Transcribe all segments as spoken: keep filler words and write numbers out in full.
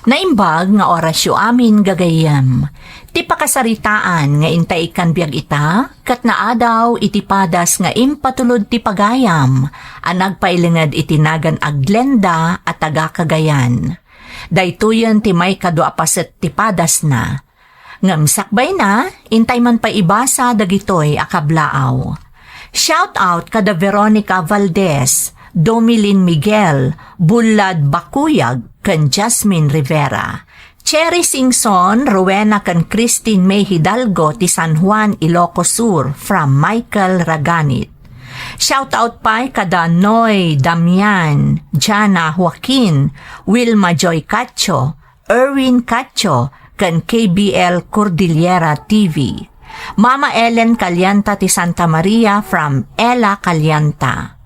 Naimbag nga orasyo amin, gagayyem. Ti pakasaritaan nga intay ikkan biag ita, ket naadaw iti padas nga impatulod ti pagayam a nagpailinged iti nagan a Glenda a taga Cagayan. Daytoyen ti maikadua a paset ti padasna. Ngem sakbayna, intay man pay ibasa dagitoy a kablaaw. Shout out kada Veronica Valdez, Domilin Miguel, Bullad Bakuyag, ken Jasmine Rivera. Cherry Singson, Rowena ken Christine May Hidalgo ti San Juan, Ilocos Sur, from Michael Raganit. Shout out pay kada Noy Damian, Jana Joaquin, Wilma Joy Cacho, Erwin Cacho, ken K B L Cordillera T V. Mama Ellen Calianta ti Santa Maria from Ella Calianta.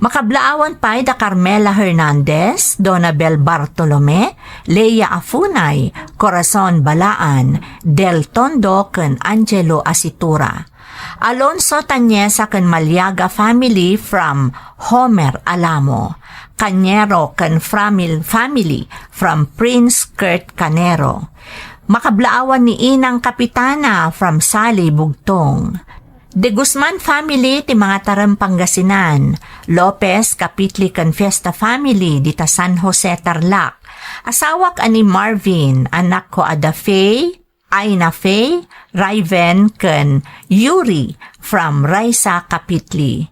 Makablaawan pay da Carmela Hernandez, Donabel Bartolome, Leia Afunay, Corazon Balaan, Del Tondo, ken Angelo Asitura. Alonso Tanyesa ken Maliaga family from Homer Alamo. Canero ken Framil family from Prince Kurt Canero. Makablaawan ni Inang Kapitana from Sali, Bugtong. De Guzman family ti Mangatarem, Pangasinan. Lopez, Kapitli ken Fiesta family dita San Jose, Tarlac. Asawak a ni Marvin, anakko a da Faye, Aina Faye, Raven, ken Yuri from Raisa, Kapitli.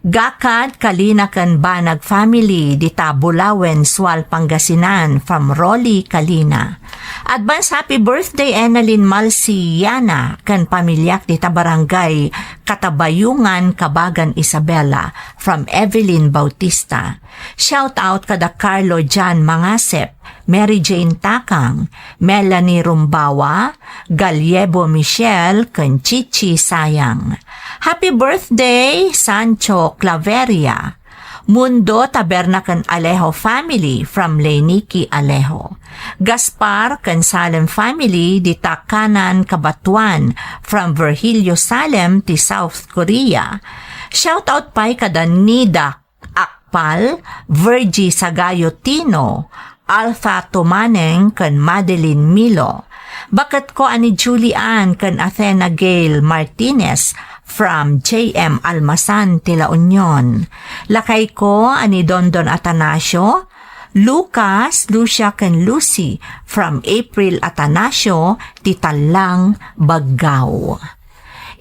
Gakad, Kalina ken Banag family dita Bulawen, Sual, Pangasinan from Rolly Kalina. Advance happy birthday, Enalyn Malsiana, ken pamiliak dita Barangay Katabayungan, Kabagan, Isabela from Evelyn Bautista. Shout out kada Carlo John Mangasep, Mary Jane Takang, Melanie Rumbawa, Gallego Michelle, ken Chichi Sayang. Happy birthday, Sancho Claveria. Mundo Taberna ken Alejo family from Leiniki, Alejo. Gaspar ken Salem family dita Kanan, Cabatuan from Virgilio Salem ti South Korea. Shout out pay kada Nida Akpal, Virgie Sagayo Tino, Alpha Tumaneng ken Madeline Milo. Baketko a ni Julie Ann ken Athena Gail Martinez from J M Almasan ti La Union. Lakayko a ni Dondon Atanasio, Lucas, Lucia ken Lucy from April Atanasio ti Tallang, Baggao.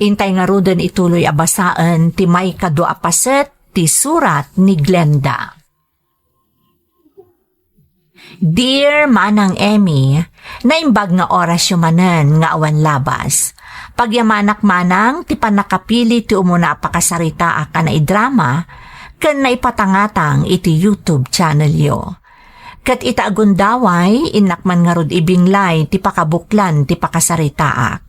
Intay ngaruden ituloy a basaen ti maikadua a paset ti surat ni Glenda. Dear Manang Emmy, naimbag nga orasyo manen nga awan labas. Pagyamanak manang ti pannakapili ti umuna a pakasaritaak a naidrama ken naipatangatang iti YouTube channelyo. Ket ita a gundaway, innak man ngarud ibinglay ti pakabuklan ti pakasaritaak.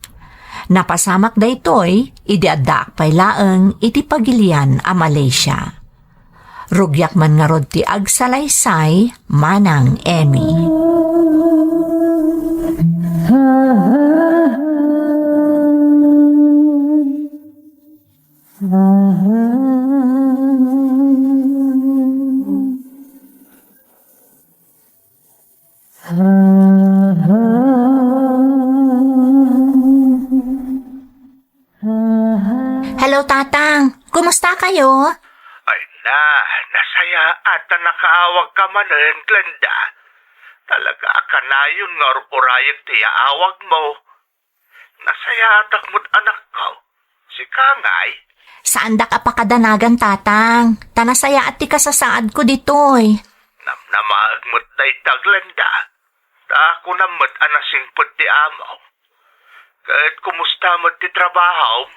Napasamak daytoy idi addaak pay laeng iti pagilian a Malaysia. Rugiak man ngarud ti agsalaysay, Manang Emmy. Hello, Tatang. Kumusta kayo? Ay na, nasayaat ta nakaawag ka manen, Glenda. Talaga a kanayon nga ur-urayek ti yaawag mo. Nasayaatak met, anakko. Sika ngay? Saandak a pakadanagan, Tatang. Ta nasayaat ti kasasaadko ditoy. Namnamaek met dayta, Glenda. Ta kunam met a nasingpet ti amo. Ket kumusta met ti trabahom?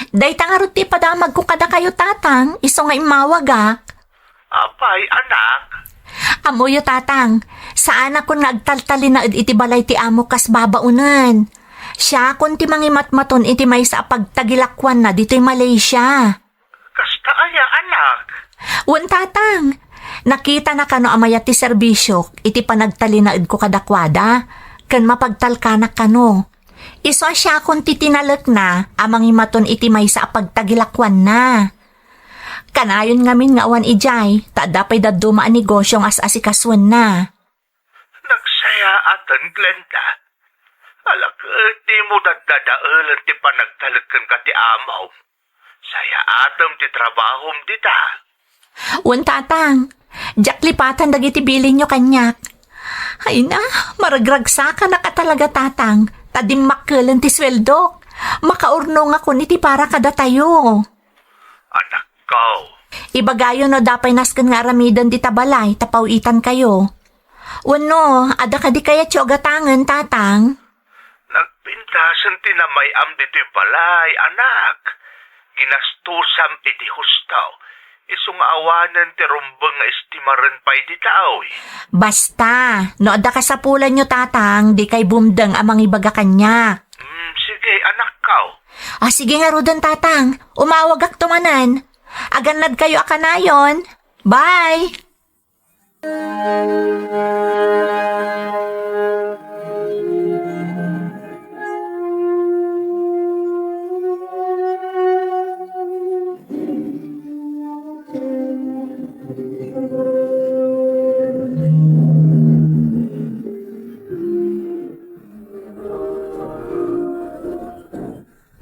Dayta ngarud ti ipadamagko kadakayo, Tatang, isu nga immawagak. Apay, anak? Ammoyo, Tatang, saanakon nga agtaltalinaed iti balay ti amo kas babaonen. Siakon ti mangimatmaton iti maysa a pagtagilakuanna ditoy Malaysia. Kasta aya, anak? Wen, Tatang. Nakitana kano a mayat ti serbisiok iti panagtalinaedko kadakuada, ken mapagtalkanak kano. Isu a siakon ti tinalekna a mangimaton iti maysa a pagtagilakuanna. Kanayon ngamin nga awan idiay, ta adda pay dadduma a negosio nga as-asikasuenna. Nagsaya Aten, Glenda. Ala ket dimo daddadaelen ti panagtalek kenka ti amom. Sayaatem ti trabahom dita. Wen, Tatang. Diak lipatan dagiti bilinyo kaniak. Ay na, maragragsakanak a talaga, Tatang, ta dimmakkelen ti sueldok. Makaurnongakon iti para kadatayo. Anakko. Ibagayo no adda pay nasken nga aramiden dita balay ta paw-itankayo. Wenno, adda kadi kayatyo a gatangen, Tatang? Nagpintasen ti namay-am ditoy balay, anak. Ginastosam iti husto. Isu nga awanen ti rumbeng nga estimaren pay dita, oy. Basta, no adda kasapulanyo, Tatang, dikay bumdeng a mangibaga kaniak. Mm, sige, anakko. Ah, sige ngaruden, Tatang. Umawagakto manen. Agannadkayo a kanayon. Bye!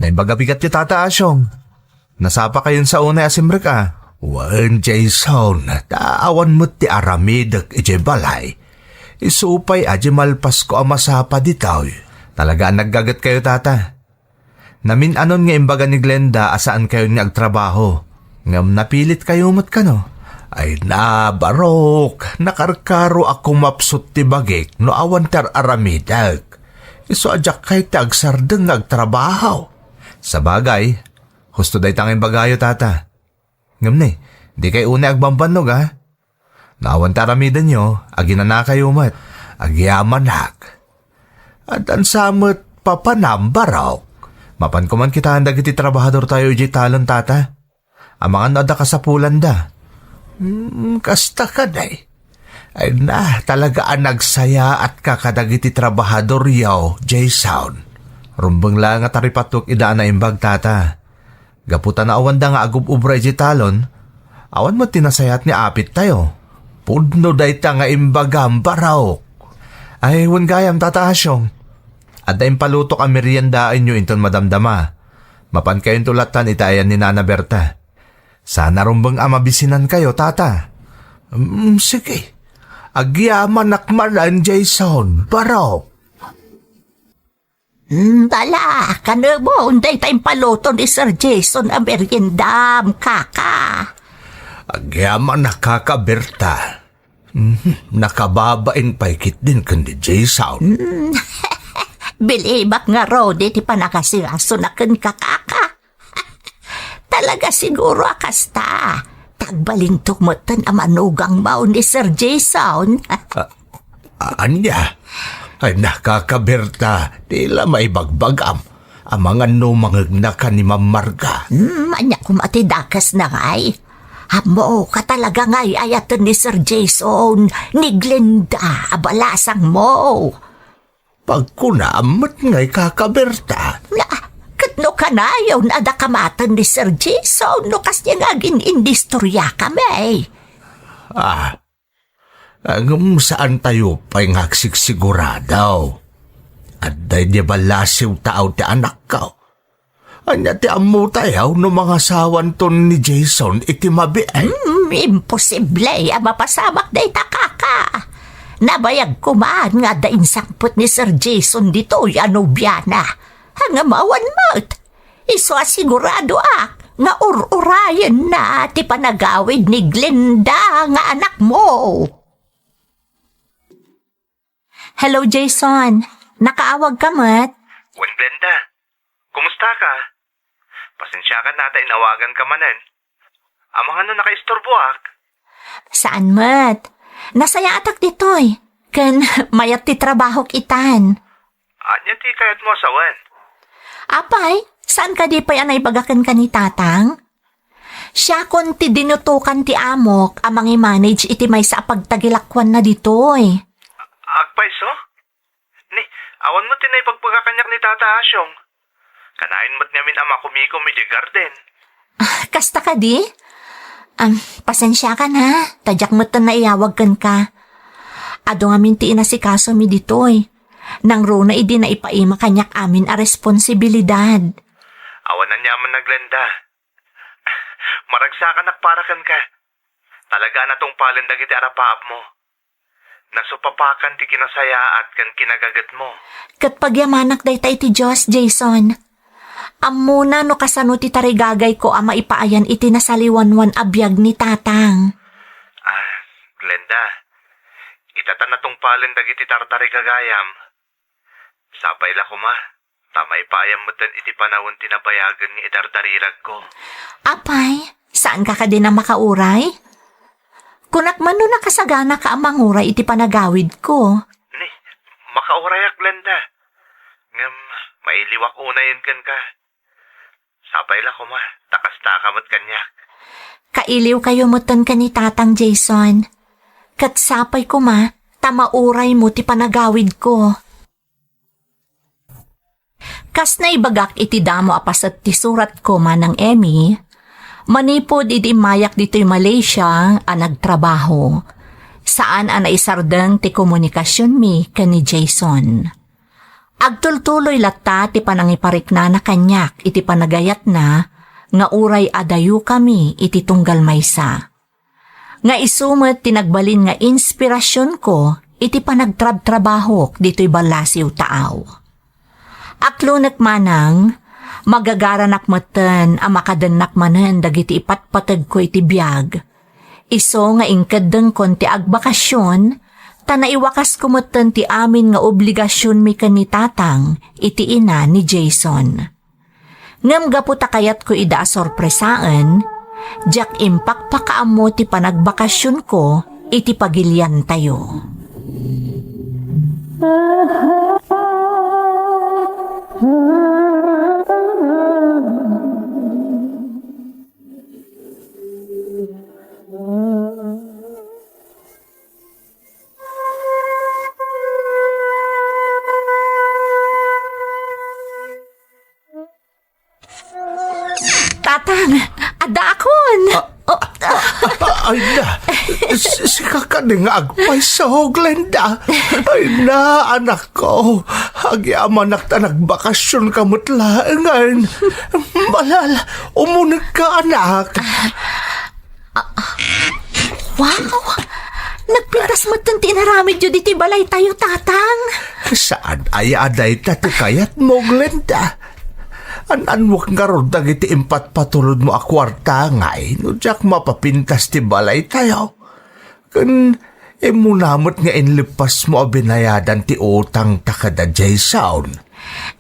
Naimbag a bigat ti Tata Asyong. Nasapakayon sa unay a simrek a? Wen, Jason, ta awan met ti aramidek idiay balay. Isu pay a di malpasko a masapa ditoy. Talaga a naggagetkayo, Tata. Namin-anon nga imbaga ni Glenda a saankayon nga agtrabaho. Ngem napilitkayo met kano? Ay na, barok, nakarkaro a kumapsut ti bagik no awan ti ar-aramidek. Isu a diak kayat ti agsardeng nga agtrabaho. Sabagay, husto dayta nga imbagayo, Tata. Ngem ni, dikay unay agbambannog, a? No awan ti aramidenyo, aginanakayo met. Agyamanak. Addan sa met papanam, barok. Mapan koman kitaen dagiti trabahadortayo idiay talon, Tata. Amangan no adda kasapulanda. Hmm, kasta kadi. Ay na, talaga a nagsayaatka kadagiti trabahadoryo, Jason. Rumbeng laeng a taripatwek ida a naimbag, Tata. Gapu ta no awanda nga agub-ubra idiay talon, awan met ti nasayaat nga apittayo. Pudno dayta nga imbagam, barok. Ay, wen gayam, Tata Asyong. Adda impalutok a meriendaenyo inton madamdama. Mapankayonto lattan iti ayan ni Nana Berta. Saan a rumbeng a mabisinankayo, Tata. Mm, sige. Agyamanak manen, Jason, barok. Mm, bala, kanamon dayta impaluto ni Sir Jason a meriendam, kaka. Agyamanak, Kaka Berta. Mhm, nakababain pay ketdin ken ni Jason. Mm. Bilibak ngarud iti panangasingasona kenka, kaka. Talaga siguro a kasta. Ta agbalinto metten a manugangmo ni Sir Jason. A-, ania? Ay, nakakaberta, ti la maibagbagam. Amangan no mangegnaka ni Ma'am Marga. Hmm, ania koma ti dakesna ngay? Ammok a talaga nga ay-ayaten ni Sir Jason ni Glenda a balasangmo. Pagkunam met ngay, Kaka Berta. Na, ket no kanayon a dakamaten ni Sir Jason no kasdiay nga agin-indistoriakami. Ah, ngem saantayo pay nga agsigsigurado. Adda idiay ballasiw tao ti anakko. Ania ti ammotayo no mangasawanton ni Jason iti mabiit? Hmm, imposible a mapasamak dayta, kaka. Nabayag koman nga adda insangpet ni Sir Jason ditoy a nobiana. Ngem awan met. Isu a siguradoak nga ur-urayenna ti panagawid ni Glenda nga anakmo. Hello, Jason. Nakaawagka met? Wen, Glenda. Kumusta ka? Pasensiakan ta inawagan ka manen. Amangan no nakaisturboak? Saan met. Nasayaatak ditoy. Ken mayat ti trabahok itan. Ania ti kayatmo a sawen? Apay, saan kadi pay a naibaga kenka ni Tatang? Siakon ti dinutokan ti amok a mangimanage iti maysa a pagtagilakuanna ditoy. Agpayso? Ni, awan met ti naibagbaga kaniak ni Tata Asyong. Kanayon met ngamin a makumikom idiay garden. Ah, kasta kadi? Am, pasensiakan ha, ta diak metten naiyawag kenka. Adu ngamin ti inasikasomi ditoy. Nangruna idi naipaima kaniak amin a responsibilidad. Awan aniamanna, Glenda. Maragsakanak para kenka. Talaga a natungpalen dagiti arapaapmo. Nasupapakan ti kinasayaat ken kinagagetmo. Ket pagyamanak dayta iti Dios, Jason. Ammona no kasano ti tarigagayko a maipaayan iti nasaliwanwan a biag ni Tatang. Ah, Glenda, ita ta natungpalen dagiti tartarigagayam. Sapay la koma, ta maipaayam metten iti panawen ti nabayagen nga idardariragko. Apay, saanka kadi a makauray? Kunak man no nakasagana ka a manguray iti panagawidko. Ni, makaurayak, Glenda. Ngem, mailiwak unayen kenka. Sapay la koma, ta kastaka met kaniak. Kailiwkayo metten ken ni Tatang Jason. Ket sapay koma, ta mauraymo ti panagawidko. Kas naibagak iti damo a paset ti suratko, Manang Emmy, manipud idi immayak ditoy Malaysia a nagtrabaho, saan a naisardeng ti komunikasionmi ken ni Jason. Agtultuloy latta ti panangipariknana kaniak iti panagayatna nga uray adayokami iti tunggal maysa. Nga isu met ti nagbalin nga inspirasionko iti panagtrabtrabahok ditoy ballasiw taaw. Aklonek manang, magagaranak metten a makadennak manen dagiti ipatpategko iti biag. Isu nga inkeddengkon ti agbakasion, ta naiwakasko metten ti amin nga obligasionmi ken ni Tatang iti ina ni Jason. Ngem gapu ta kayatko ida a sorpresaen, diak impakpakaammo ti panagbakasionko iti pagiliantayo. Tatang, addaakon. Ah, Oh, ah. Ah, ay na, si, sika kadi nga agpayso, Glenda. Ay na, anak ko. Agyamanak ta nagbakasionka met laengen. Malala, umunegka, anak. Ah, ah, wow! Nagpintas metten ti inaramidyo ditoy balaytayo, Tatang. Saan aya a dayta ti kayatmo, Glenda? An-annuak ngarud dagiti impatpatulodmo a kuarta ngay no diak mapapintas ti balaytayo. Ken immuna met nga inleppasmo a binayadan ti utangta kada Jason.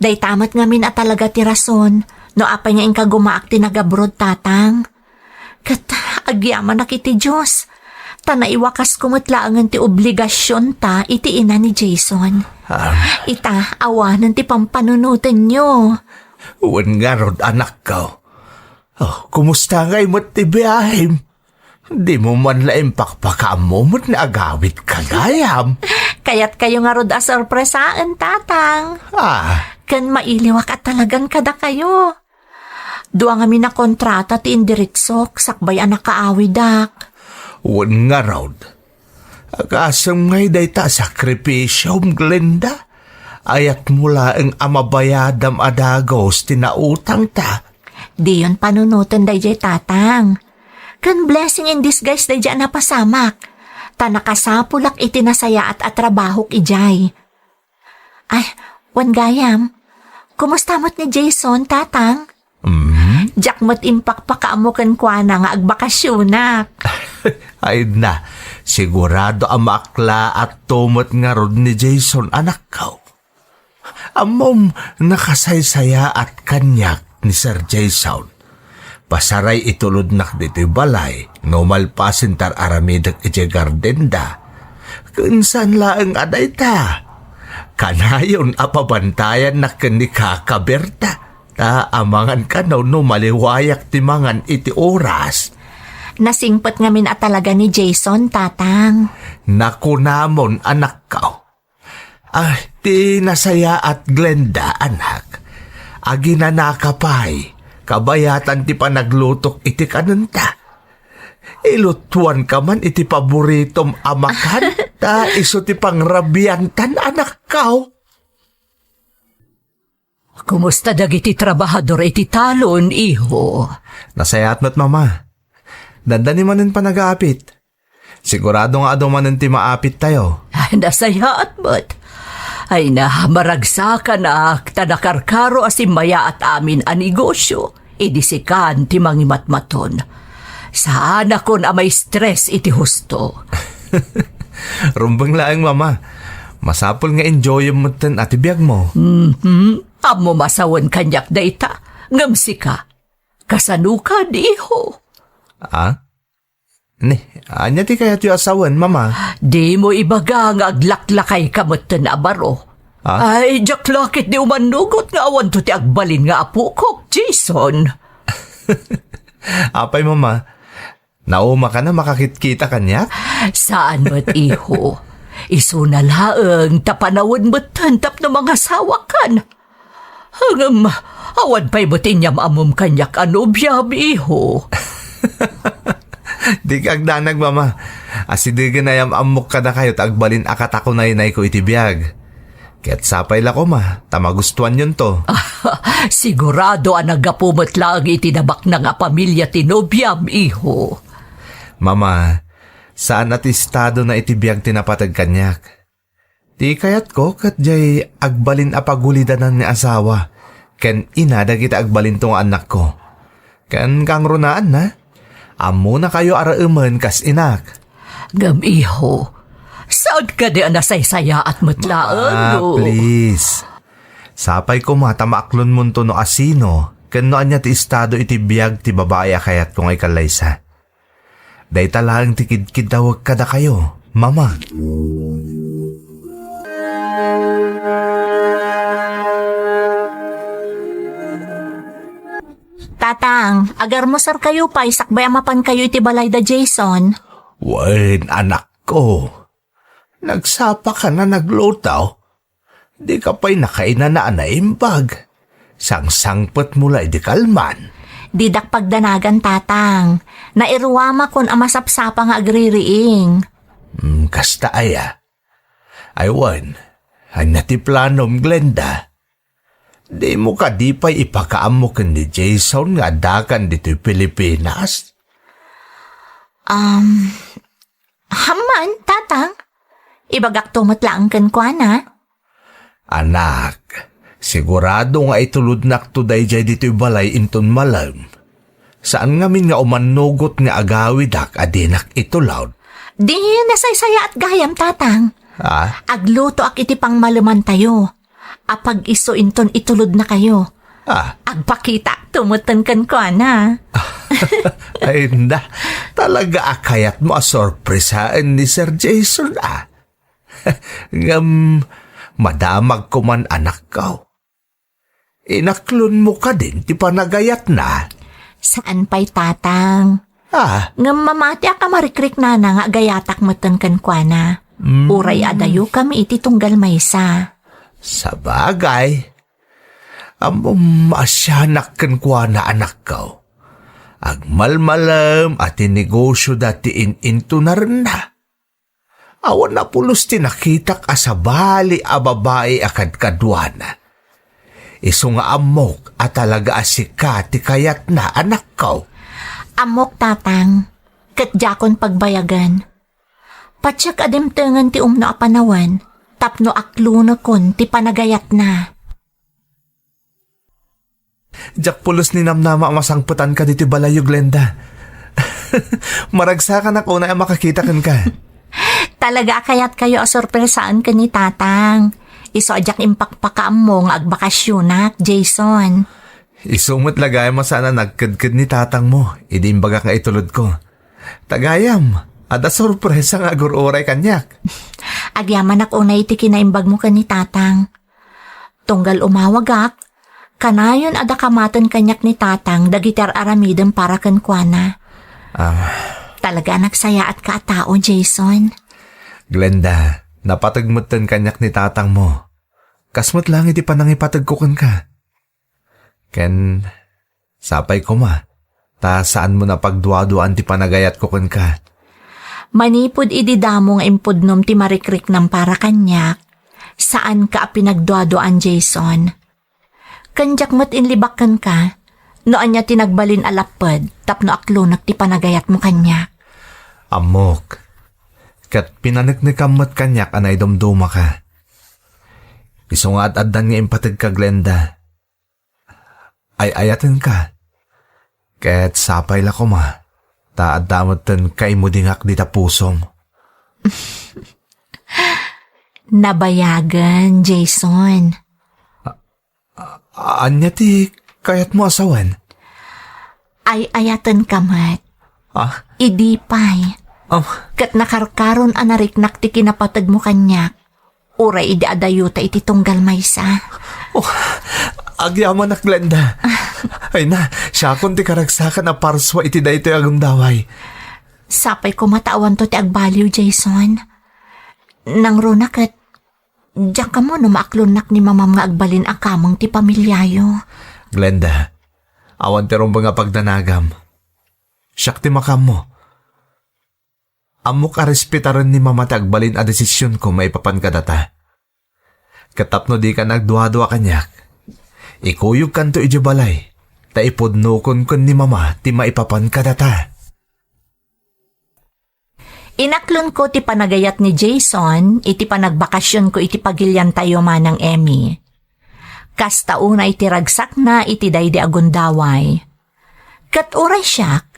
Dayta met ngamin a talaga ti rason no apay nga inkagumaak ti nagabroad, Tatang. Ket agyamanak iti Dios, ta naiwakasko met laengen ti obligasionta iti ina ni Jason. Ah. Ita, awanen ti pampanunotenyo. Wen ngarud, anakko. Oh, kumusta ngay met ti biahem? Dimo man la impakpakaammo met nga agawidka gayam. Kayatkayo ngarud a sorpresaen, Tatang. Ah. Ken mailiwak a talagan kadakayo. Dua ngamin a kontrata ti indiritsok sakbay a nakaawidak. Wen ngarud, agasem ngay dayta a sakripisiom, Glenda? Ayatmo laeng a mabayadam a dagus ti nautangta. Diyon panunoten daydiay, Tatang. Ken blessing in disguise daydiay a napasamak. Ta nakasapulak iti nasayaat a trabahok idiay. Ay, wen gayam, kumusta met ni Jason, Tatang? Mm. Diak met impakpakaammo kenkuana nga agbakasionak. Ay na, sigurado a maaklaatto met ngarud ni Jason, anakko. Ammom, nakasaysayaat kaniak ni Sir Jason. Pasaray itulodnak ditoy balay nga umalpasen ta ar-aramidek idiay gardenda. Ken saan laeng a dayta. Kanayon a pabantayannak ken ni Kaka Berta, ta amangan kano no maliwayak ti mangan iti oras. Nasingpet ngamin a talaga ni Jason, Tatang. Nakunamon, anakko. Ah, ti nasayaat, Glenda, anak. Aginanaka pay, kabayatan ti panaglutok iti kanenta. Ilutuanka man iti paboritom a makan. Ta isu ti pangrabiantan, anakko. Kumusta dagiti trabahador iti talon, iho? Nasayaat met, Mama. Dandani manen panagaapit. Sigurado nga adu manen ti maapittayo. Ay, nasayaat met. Ay na, maragsakanak ta nakarkaro a simmayaat amin a negosio. Idi sikan ti mangimatmaton. Saanakon a ma-stress iti husto. Rumbeng laeng, Mama. Masapul nga enjoyem metten a ti biagmo. Mhm. Ammom a sawen kaniak dayta. Ngem sika, kasano kad, iho? Ah? Ni, ania ti kayatyo a sawen, Mama? Dimo ibaga nga aglaklakayka metten a baro. Ah? Ay, diak la ketdi umannugot nga awanto ti agbalin nga apokok, Jason. Apay, Mama? Naumakana makakitkita kaniak? Saan met, iho. Isuna laeng ta panawen metten tapno mangasawakan. Ngem, awan pay met inyam-ammom kaniak a nobiam, iho. Dika agdanag, Mama. Asidegen a yam-ammok kadakayo ta agbalin a katakunaynayko iti biag. Ket sapay la koma, ta magustuanyonto. Sigurado a naggapu met laeng iti nabaknang a pamilia ti nobiam, iho. Mama, saan a ti estadona iti biag ti napateg kaniak. Ti kayatko ket diay agbalin a pagulidanan nga asawa ken ina dagiti agbalinto nga annakko. Ken kangrunaanna, ammonakayo a reemen kas inak. Ngem, iho, saan kadi a nasaysayaat met laeng, Ah, no? Please. Sapay koma ta maaklonmonto no asino ken no ania ti estado iti biag ti babai a kayatko nga ikallaysa. Dayta laeng ti kidkiddawek kadakayo, Mama. Tatang, agarmuserkayo pay sakbay a mapankayo iti balay da Jason. Wen, anakko. Nagsapaka a nagluto? Dika pay nakainana a naimbag. Sangsangpetmo la idi kalman. Didak pagdanagan, Tatang. Nairuamakon a masapsapa nga agririing. Mm, kasta aya. Ay wen, ania ti planom, Glenda? Dimo kadi pay ipakaammo ken ni Jason nga addakan ditoy Pilipinas? Um, Hamman, Tatang. Ibagakto met laeng kenkuana. Anak, sigurado nga itulodnakto daydiay ditoy balay inton malem. Saan ngamin nga umannugot nga agawidak a dinak itulod. Di nasaysayaat gayam, Tatang. Ah? Aglutoak iti pangmalemantayo. Apag-isu inton itulodnakayo. Ah. Agpakitakto metten kenkuana. Ay, na, talaga a kayatmo a sorpresaen ni Sir Jason, ah. Ngem, madamag koman, anakko. Inaklonmo kadin ti panagayatna? Saan pay, Tatang. Ah. Ngem mamatiak a marikriknana nga agayatak metten kenkuana. Mm. Uray adayokami iti tunggal maysa. Sabagay. Ammom, maasianak kenkuana, anakko. Agmalmalem a ti negosio da ti in-intunarenna. Awan a pulos ti nakitak a sabali a babai a kadkaduana. Isu nga ammok a talaga a sika ti kayatna, anakko. Ammok, Tatang, ket diakon pagbayagen. Patiek a dimtengen ti umno a panawen tapno aklonekon ti panagayatna. Diak pulos ni namnama a masangpetanka ditoy balayyo, Glenda. Maragsakanak unay a makakita kenka. Talaga a kayatkayo a sorpresaen ken ni Tatang. Isu a diak impakpakaammo nga agbakasionak, Jason. Isu met la gayam a saan a nagkedked ni tatangmo idi imbagak nga itulodko. Ta gayam, adda sorpresa nga agur-uray kaniak. Agyamanak unay iti kinaimbagmo ken ni Tatang. Tunggal umawagak, kanayon a dakamaten kaniak ni Tatang dagiti ar-aramidem para kenkuana. Ah. Talaga a nagsayaatka a tao, Jason. Glenda, napateg metten kaniak ni tatangmo. Kas met laeng iti panangipategko kenka. Ken sapay koma, ta saanmo a pagduaduaan ti panagayatko kenka. Manipud idi damo nga impudnom ti marikriknam para kaniak, saanka a pinagduaduaan, Jason. Ken diak met inlibak kenka, no ania ti nagbalin a lapped tapno aklonek ti panagayatmo kaniak. Ammok. Ket pinaneknekam met kaniak a naidumdumaka. Isu nga ad-addan nga impategka, Glenda. Ay-ayatenka. Ket sapay la koma, ta adda metten kaimudingak dita pusom. Nabayagen, Jason. A-, ania ti kayatmo a sawen? Ay-ayatenka met. Ah? Idi pay. Am- Ket nakarkaron a nariknak ti kinapategmo kaniak, uray idi adayuta iti tunggal maysa. Oh, agyamanak, Glenda. Ay na, siakon ti karagsakan a parsua iti daytoy a gundaway. Sapay koma ta awanto ti agbaliw, Jason. Nangruna ket, diak ammo no maaklonnak ni mamam nga agbalin a kameng ti pamiliayo. Glenda, awan ti rumbeng a pagdanagam. Siak ti makaammo. Ammok a respetaren ni mama ti agbalin a desisionko maipapan kadata. Ket tapno dika nagduadua kaniak, ikuyogkanto idiay balay, ta ipudnokon ken ni mama ti maipapan kadata. Inaklonko ti panagayat ni Jason iti panagbakasionko iti pagiliantayo, Manang Emmy. Kasta unay ti ragsakna iti daydi a gundaway. Ket uray siak,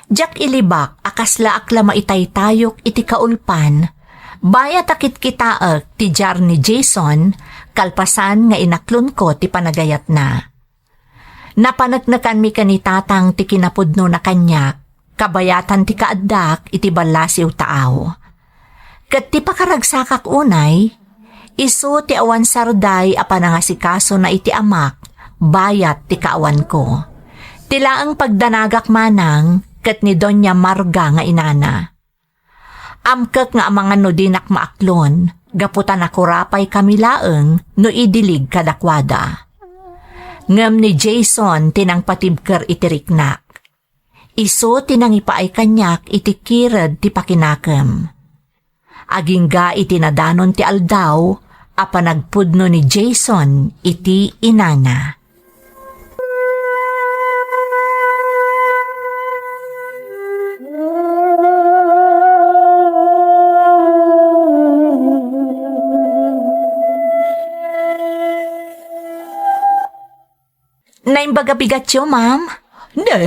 diak ilibak a kaslaak la maitaytayok iti kaulpan, bayat a kitkitaek ti diar ni Jason kalpasan nga inaklonko ti panagayatna. Napaneknekanmi ken ni Tatang ti kinapudnona kaniak, kabayatan ti kaaddak iti ballasiw taaw. Ket ti pakaragsakak unay, isu ti awan sarday a panangasikasona iti amak bayat ti kaawanko. Ti laeng pagdanagak manang ket ni Doña Marga nga inana. Amkek nga amangan no dinak maaklon, gapu ta nakurapay kami laeng no idilig kadakuada. Ngem ni Jason ti nangpatibker iti riknak. Isu ti nangipaay kaniak iti kired ti pakinakem. Agingga iti nadanon ti aldaw a panagpudno ni Jason iti inana. Naimbag a bigatyo, ma'am. Ne,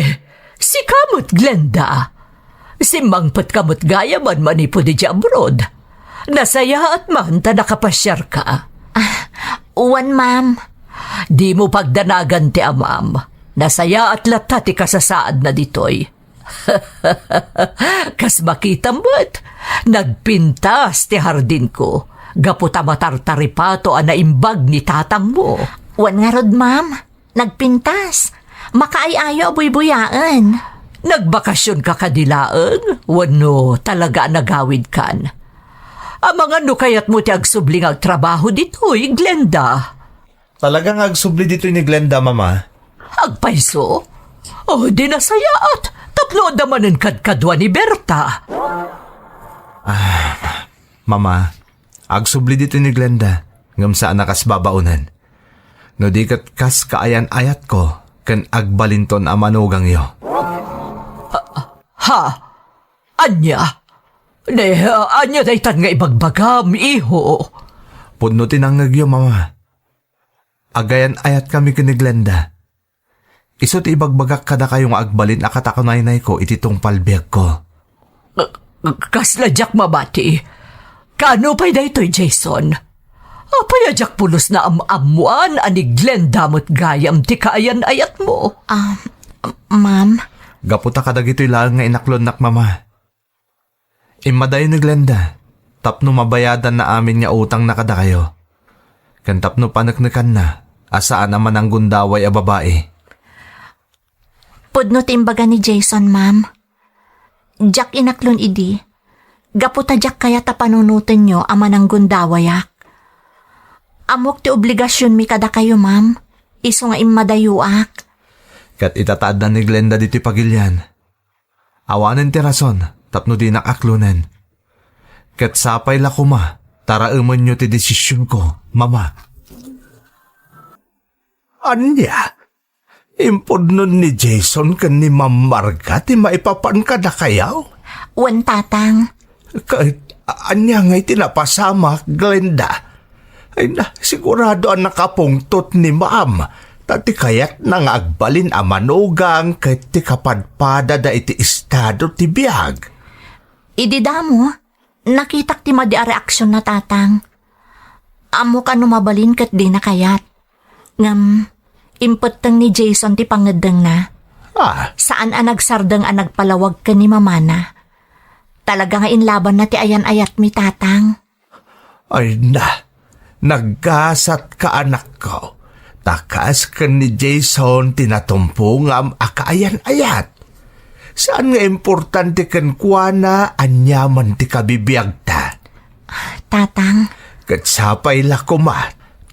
sika met, Glenda. Simmangpetka met gayam manipud idiay abroad. Nasayaat man ta nakapasiarka. Ah, wen, ma'am. Dimo pagdanagan ti amam. Nasayaat latta ti kasasaadna ditoy. Kas makitam met, nagpintas ti hardinko, gapu ta matartaripato a naimbag ni tatangmo. Wen ngarud, ma'am, nagpintas. Makaay-ayo a buybuyaen. Nagbakasionka kadi laeng? Wenno talaga a nagawidkan? Amangan no kayatmo ti agsubli nga agtrabaho ditoy, Glenda. Talaga nga agsubli ditoy ni Glenda, Mama. Agpayso? O, di nasayaat. Tapno adda manen kadkadua ni Berta. Ah, Mama, agsubli ditoy ni Glenda, ngem saan a kas babaonen. No di ket kas kaayan-ayatko, ken agbalinton a manugangyo. Ha? Ania? Ne, ania daytan nga ibagbagam, iho? Pudno ti nangngegyo, Mama. Agayan-ayatkami ken ni Glenda. Isu ti ibagbagak kadakayo nga agbalin a katakunaynayko iti tungpal biagko. K-, k-, kasla diak mabati. Kaano pay daytoy, Jason? Apay a diak pulos naam-ammoan a ni Glenda met gayam ti kaayan-ayatmo? Ah, ma'am. Gapu ta kadagitoy laeng nga inaklonnak, Mama. Immadayo ni Glenda tapno mabayadanna amin nga utangna kadakayo, ken tapno paneknekanna a saan a mananggundaway a babai. Pudno ti imbaga ni Jason, ma'am. Diak inaklon idi, gapu ta diak kayat a panunotenyo a mananggundawayak. Ammok ti obligasionmi kadakayo, ma'am, isu nga immadayoak. Ket ita ta adda ni Glenda ditoy pagilian, awanen ti rason tapno dinak aklonen. Ket sapay la koma, taraemenyo ti desisionko, Mama. Ania? Impudnon ni Jason ken ni Ma'am Marga ti maipapan kadakayo? Wen, Tatang. Ket a-, ania ngay ti napasamak, Glenda? Ay na, sigurado a nakapungtot ni Ma'am, ta ti kayatna nga agbalin a manugang ket ti kapadpadada iti estado ti biag. Idi damo, nakitak ti madi a reaksion na, Tatang. Ammok a no mabalin ket dina kayat. Ngem, impetteng ni Jason ti pangeddengna. Ah. Saan a nagsardeng a nagpalawag ken ni mamana. Talaga nga inlabanna ti ayan-ayatmi, Tatang. Ay na, naggasatka, anakko. Ta kas ken ni Jason ti natumpongam a kaayan-ayat. Saan nga importante kenkuana aniaman ti kabibiagta. Tatang. Ket sapay la koma,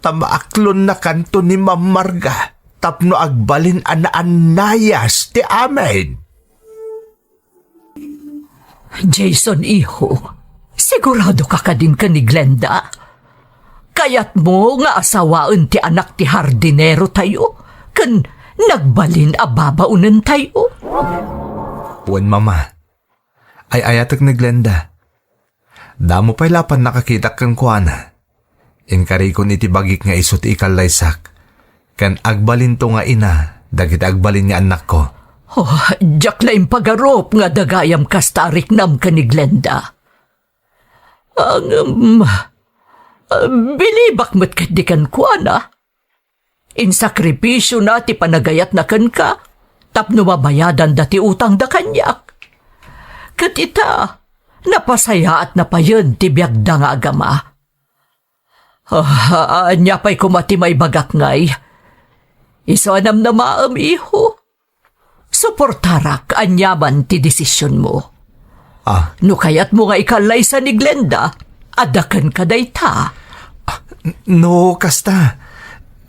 ta maaklonnakanto ni Ma'am Marga tapno agbalin a naannayas ti amin. Jason, iho, sigurado ka kadin ken ni Glenda? Kayatmo nga asawaen ti anak ti hardinero tayo ken nagbalin a babaonen tayo? Wen, Mama. Ay-ayatek ni Glenda. Damo pay la pannakakitak kenkuana. Inkarikon iti bagik nga isu ti ikallaysak, ken agbalinto nga ina dagiti agbalin nga annakko. Oh, diak la impagarup nga adda gayam kasta a riknam ken ni Glenda. Ngem, bilibak met ketdi kenkuana. Insakripisiona ti panagayatna kenka tapno mabayadanda ti utangda kaniak. Ket ita, napasayaatna payen ti biagda nga agama. Ah, ania pay koma ti maibagak ngay? Isu a namnamaem, iho. Suportarak aniaman ti desisionmo. Ah. No kayatmo nga ikallaysa ni Glenda, adda kenka dayta. Ah, n-, no kasta,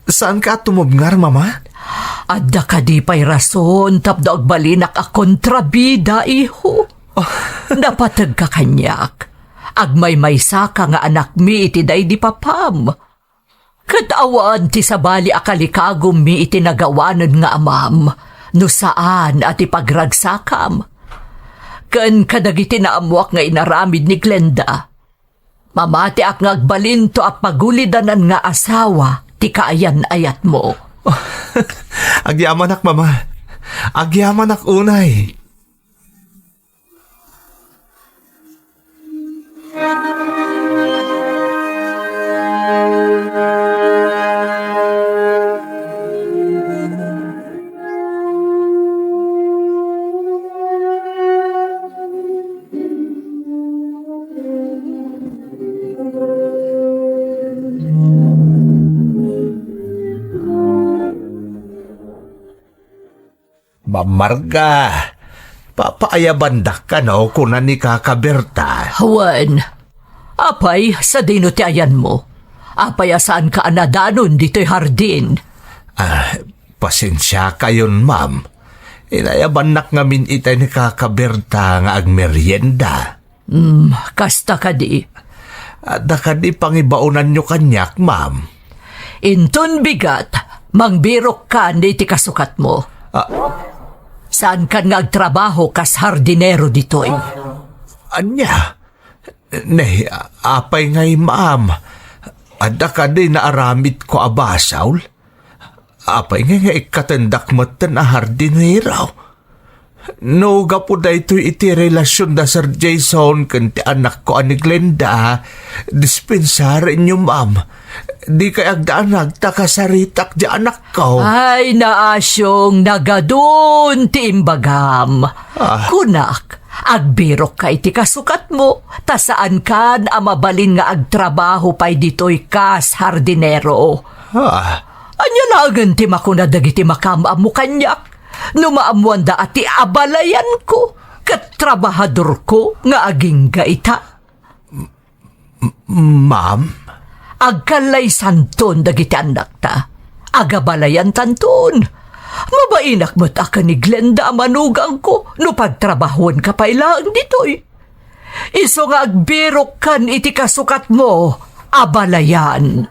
saanka a tumubngar, Mama? Adda kadi pay rason tapno agbalinak a kontrabida, iho? Ah. Napategka kaniak. Agmaymaysaka nga anakmi iti daydi papam. Ket awan ti sabali a kalikagummi iti nagawanen nga amam, no saan a ti pagragsakam. Ken kadagiti naammoak nga inaramid ni Glenda, mamatiak nga agbalinto a pagulidanan nga asawa ti kaayan-ayatmo. Agyamanak, Mama. Agyamanak unay. Ma'am Marga, papaayabandak kano, kuna ni Kaka Berta. Wen, apay, sadino ti ayanmo? Apay a saanka a nadanon ditoy hardin? Ah, pasensiakayon, ma'am. Inayabannak ngamin itay ni Kaka Berta nga agmerienda. Hmm, kasta kadi. Adda kadi pangibaonanyo kaniak, ma'am? Inton bigat, mangbirokkan iti kasukatmo. Ah. Saankan nga agtrabaho kas hardinero ditoy? Ania? Ne, apay ngay, ma'am? Adda kadi naaramidko a basol? Apay ngay nga ikkatendak metten a hardinero? No gapu daytoy iti relasion da Sir Jason ken ti anakko a ni Glenda, dispensarenyo, ma'am. Dikay agdanag ta kasaritak ti anakko. Ay, naasiong, nagadun ti imbagam. Ah. Kunak, agbirokka iti kasukatmo, ta saankan a mabalin nga agtrabaho pay ditoy kas hardinero. Ah. Ania laengen ti makuna dagiti makaam-ammo kaniak? No maammoanda a ti abalayanko ket trabahadorko nga agingga ita. M-, ma'am? Agkallaysanton dagiti annakta. Agabalayantanton. Mabainak met a ken ni Glenda a manugangko no pagtrabahuenka pay laeng ditoy. Isu nga agbirokkan iti kasukatmo a balayan.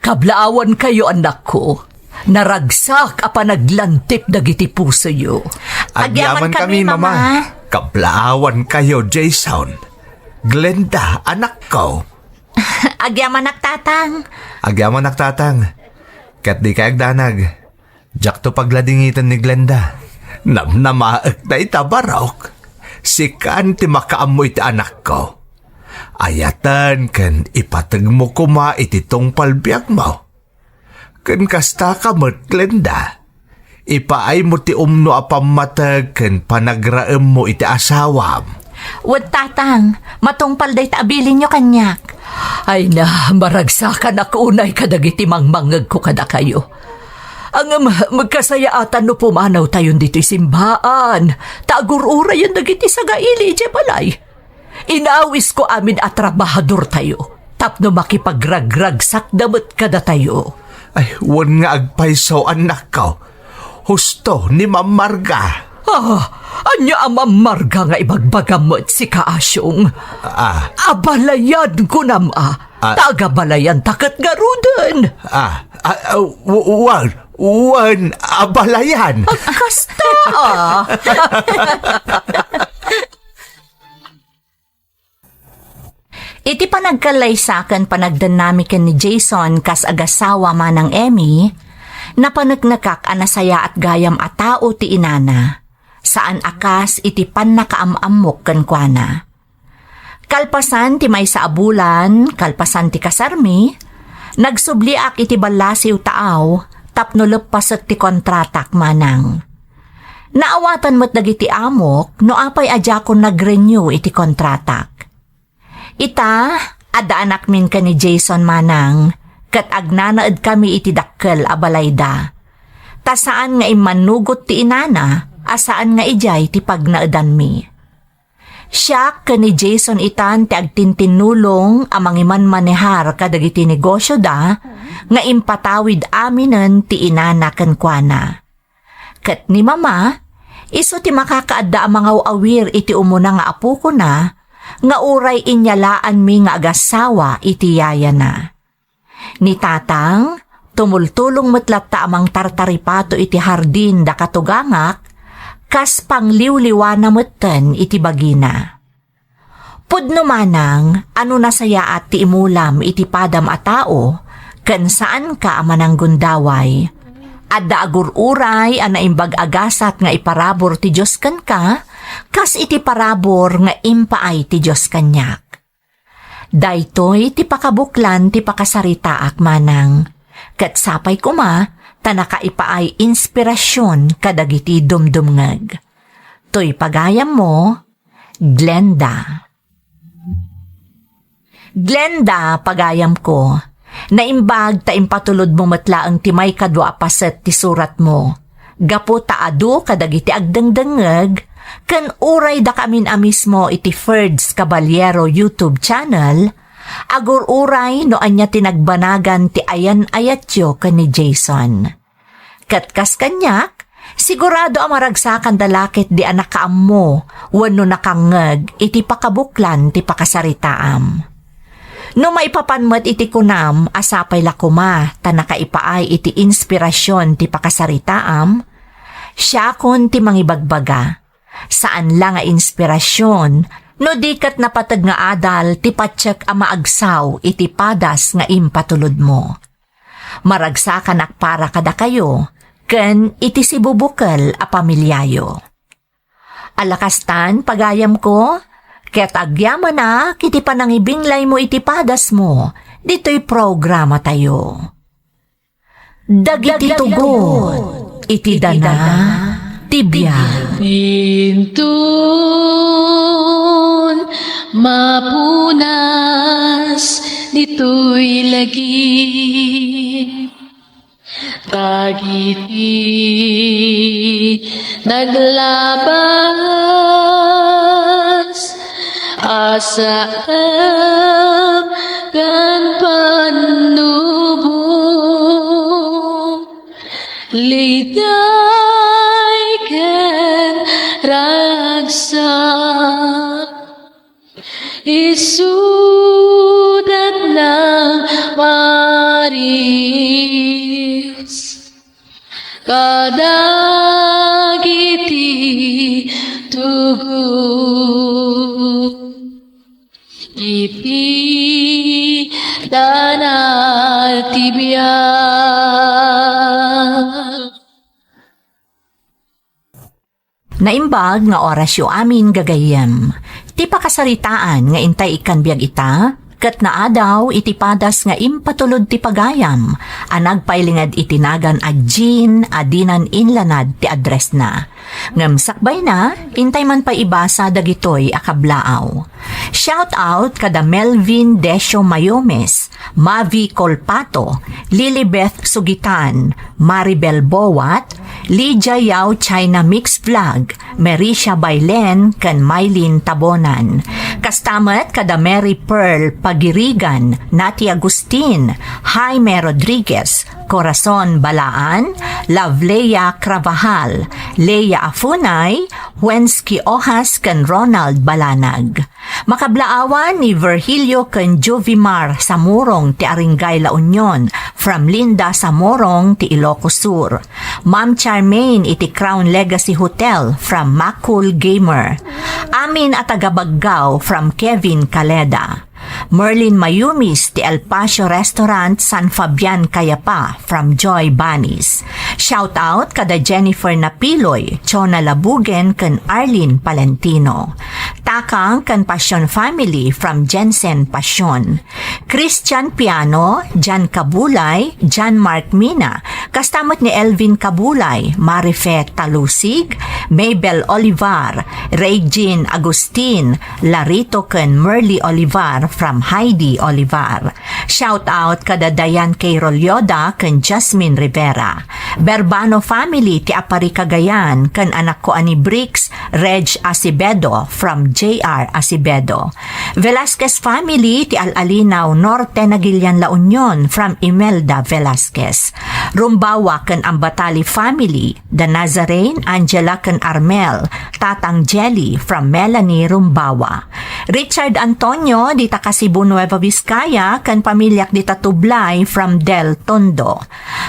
Kablaawankayo, annakko. Naragsak a panaglantip dagiti pusoyo. Agyaman kami, Mama. Kablaawankayo, Jason. Glenda, anakko. Agyamanak, Tatang. Agyamanak, Tatang. Ket dikay agdanag. Diakto pagladingiten ni Glenda. Namnamaek dayta, barok. Sikan ti makaammo iti anakko. Ayaten ken ipategmo koma iti tungpal biagmo. Ken kasta ka met, Glenda, ipaaymo ti umno a pammateg ken panagraemmo iti asawam. Wen, Tatang, matungpal dayta a bilinyo kaniak. Ay na, maragsakanak unay kadagiti mangmangngegko kadakayo. Ngem, magkasayaatan no pumanawtayon ditoy simbaan, ta agur-urayen dagiti sagaili idiay balay. Inawisko amin a trabahadortayo tapno makipagragragsakda met kadatayo. Ay, wen nga agpayso, annakko. Husto ni Mammarga. Ah, ania a Mammarga nga ibagbagam met, sika, Asiong? Ah. Abalayan, kunam a. Ah. Taga balayan ta ket ngaruden. Ah, ah, ah, w-, wen, wen, abalayan. Kasta, ah. Iti panagkallaysa ken panagdennami ken ni Jason kas agasawa manang Emmy, napaneknekak a nasayaat gayam a tao ti inana, saan a kas iti pannakaam-ammok kenkuana. Kalpasan ti maysa a bulan, kalpasan ti kasarmi, nagsubliak iti ballasiw taaw tapno leppasek ti kontratak manang. Naawatan met dagiti amok no apay a diakon nag-renew iti kontratak. Ita, addaanakmin ken ni Jason manang, ket agnanaedkami iti dakkel a balayda. Ta saan nga immannugot ti inana a saan nga idiay ti pagnaedanmi. Siak ken ni Jason itan ti agtintinnulong a mangimanmanehar kadagiti negosioda nga impatawid aminen ti inana kenkuana. Ket ni Mama, isu ti makakaadda a mangaw-awir iti umuna nga apokona, nga uray inyalaanmi nga agasawa iti yayana. Ni Tatang, tumultulong met latta a mangtartaripato iti hardin da katugangak, kas pangliwliwana metten iti bagina. Pudno manang a no nasayaat ti imulam iti padam a tao, ken saanka a mananggundaway. Adda agur-uray a naimbag a gasat nga iparabur ti Dios kenka, kas iti parabur nga impaay ti Dios kaniak. Daytoy ti pakabuklan ti pakasaritaak manang. Ket sapay koma ta nakaipaay inspirasyon kadagiti dumdumngeg. Toy pagayammo, Glenda. Glenda, pagayamko, naimbag ta impatulodmo met laeng ti maikadua a paset ti suratmo. Gapu ta adu kadagiti agdengdengngeg, ken uray dakamin a mismo iti Ferds Caballero YouTube channel, agur-uray no ania ti nagbanagan ti ayan-ayatyo ken ni Jason. Ket kas kaniak, sigurado a maragsakanda la ketdi a nakaammo wenno nakangngeg iti pakabuklan ti pakasaritaam. No maipapan met iti kunam a sapay la koma ta nakaipaay iti inspirasyon ti pakasaritaam, siakon ti mangibagbaga. Saan la nga inspirasyon no di ket napateg nga adal ti patiek a maagsaw iti padas nga impatulodmo. Maragsakanak para kadakayo ken iti sibubukel a pamiliayo. Ala kastan, pagayamko, ket agyamanak iti panangibinglaymo iti padasmo ditoy programatayo. Dagiti tugot iti dana ti biag. Inton mapunas Ditoy lagi dagiti naglabas a saem ken pannubo, liday ken ragsak. Isudatna maris kadagiti tugot iti danal ti biag. Naimbag nga orasyo amin, gagayyem. Ti pakasaritaan nga intay ikkan biag ita, ket naadaw iti padas nga impatulod ti pagayam a nagpailinged iti nagan a Jean a dinan inlanad ti addressna. Ngem sakbayna, intay man pay ibasa dagitoy a kablaaw. Shout out kada Melvin Decio Mayomes, Mavi Colpato, Lilibeth Sugitan, Maribel Boat, Lydia Yao China Mix Vlog, Merisha Bailen, ken Mylene Tabonan. Kasta met kada Mary Pearl Pagirigan, Nati Agustin, Jaime Rodriguez, Corazon Balaan, Loveleia Cravajal, Lea Afunay, Wensky Ojas, ken Ronald Balanag. Makablaawan ni Virgilio ken Juvimar Samorong ti Aringay, La Union, from Linda Samorong ti Ilocos Sur. Ma'am Charmaine iti Crown Legacy Hotel from Makul Gamer. Amin a taga Baggao from Kevin Caleda. Merlin Mayumis ti El Pacio Restaurant, San Fabian, Cayapa, from Joy Banis. Shout out kada Jennifer Napiloy, Chona Labugen, ken Arlene Palentino. Takang ken Passion family from Jensen Passion. Christian Piano, Jan Kabulay, Jan Mark Mina, kasta met ni Elvin Kabulay, Marife Talusig, Mabel Olivar, Regine Agustin, Larito ken Merly Olivar from Heidi Olivar. Shout out kada Diane K. Rolyoda ken Jasmine Rivera. Berbano family ti Apari Cagayan ken anakko a ni Bricks, Reg Acevedo from J R Acevedo. Velasquez family ti Al-Alinaw, Norte Nagilian, La Union from Imelda Velasquez. Rumbawa ken Ambatali family, The Nazarene, Angela ken Armel, Tatang Jelly from Melanie Rumbawa. Richard Antonio dita Kasibu, Nueva Vizcaya, ken pamiliak dita Tublay from Del Tondo.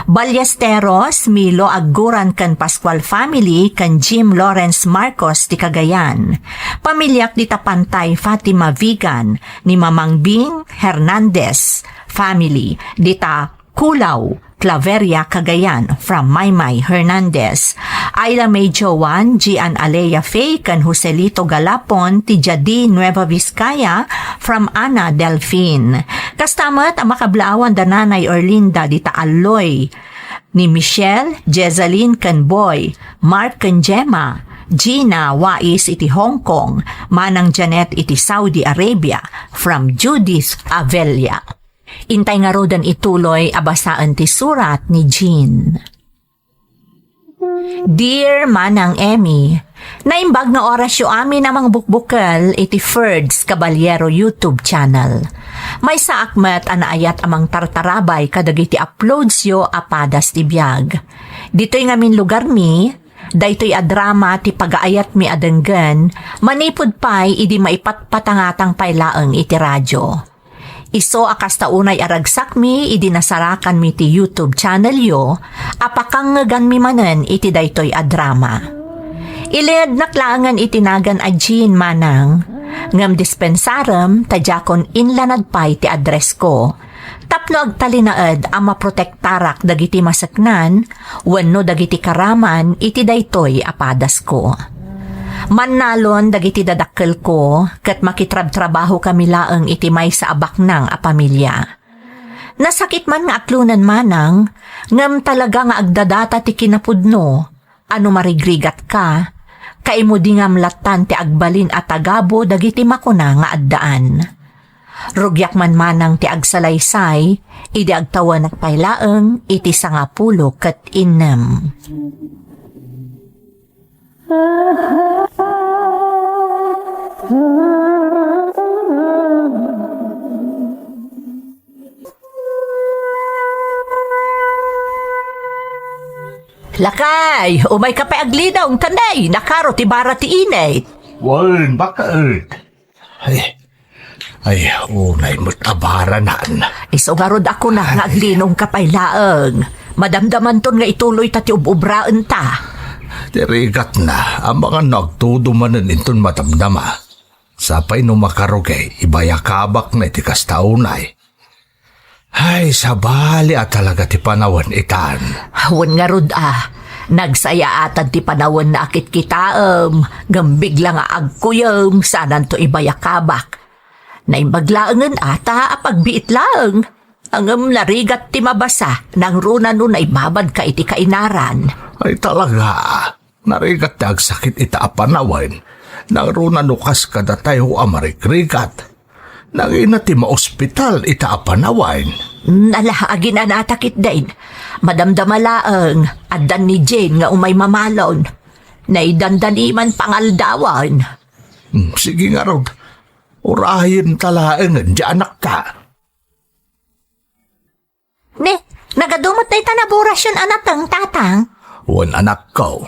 Ballesteros, Milo Agguran ken Pascual family ken Jim Lawrence Marcos ti Cagayan. Pamiliak dita Pantay, Fatima Vigan, ni Mamang Bing Hernandez family dita Kulaw, Claveria, Cagayan from Maymay Hernandez. Ayla May Joan, Gian Alea Faye ken Joselito Galapon ti Jadi, Nueva Vizcaya from Ana Delfin. Kasta met a makablaawan da Nanay Erlinda dita Alloy, ni Michelle, Jezaline ken Boy, Mark ken Gemma, Gina Wais iti Hong Kong, Manang Janet iti Saudi Arabia from Judith Avella. Intay ngaruden ituloy a basaen ti surat ni Jean. Dear Manang Emmy, naimbag nga orasyo amin a mangbukbukel iti Ferds Caballero YouTube channel. Maysaak met a naayat a mangtartarabay kadagiti uploadsyo a padas ti biag. Ditoy ngamin lugarmi, daytoy a drama ti pagaayatmi a denggen manipud pay idi maipatpatangatang pay laeng iti radio. Isu a kasta unay a ragsakmi idi nasarakanmi ti YouTube channelyo a pakangngeganmi manen iti daytoy a drama. Ilingednak laengen iti nagan a Jean, Manang, ngem dispensarem ta diakon inlanad pay ti addressko tapno agtalinaed a maprotektarak dagiti maseknan wenno dagiti karaman iti daytoy a padasko. Mannalon dagiti dadakkelko ket makitrabtrabahokami laeng iti maysa a baknang a pamilia. Nasakit man nga aklonen, Manang, ngem talaga nga agdadata ti kinapudno a no marigrigatka, kaimudingam lattan ti agbalin a tagabu dagiti makuna nga addaan. Rugiak man manang ti agsalaysay, idi agtawenak pay laeng iti sangapulo ket innem. Lakay, umayka pay aglinong, ta nay, nakaro ti bara ti init. Wen, bakket. Ay, ay, unay met a baranan. Isu ngarud a kunak nga aglinongka pay laeng. Madamdamanton nga ituloyta ti ub-ubraenta. Ti rigatna, amangan no agtudo manen inton madamdama. Sapay no makarugi, ibayakabakna iti kasta unay. Ay, sabali a talaga ti panawen itan. Wen ngarud a, nagsayaatan ti panawen a kitkitaem, ngem bigla nga agkuyem, sananto ibayakabak. Naimbag laengen ata a pagbiit laeng. Ngem narigat ti mabasa, nangruna no naibabadka iti kainaran. Ay, talaga. Narigat ti agsakit ita a panawen. Nangruna no kas kadatayo a marigrigat. Nangina ti maospital ita a panawen. Nala, aginanata ketdin. Madamdama laeng, addan ni Jane nga umay mamalon. Naidandani man pangaldawan. Hmm, sige ngarud. Urayenta laengen ti anakta. Ne, nagadu met dayta naburasyon a nateng, Tatang? Wen, anakko.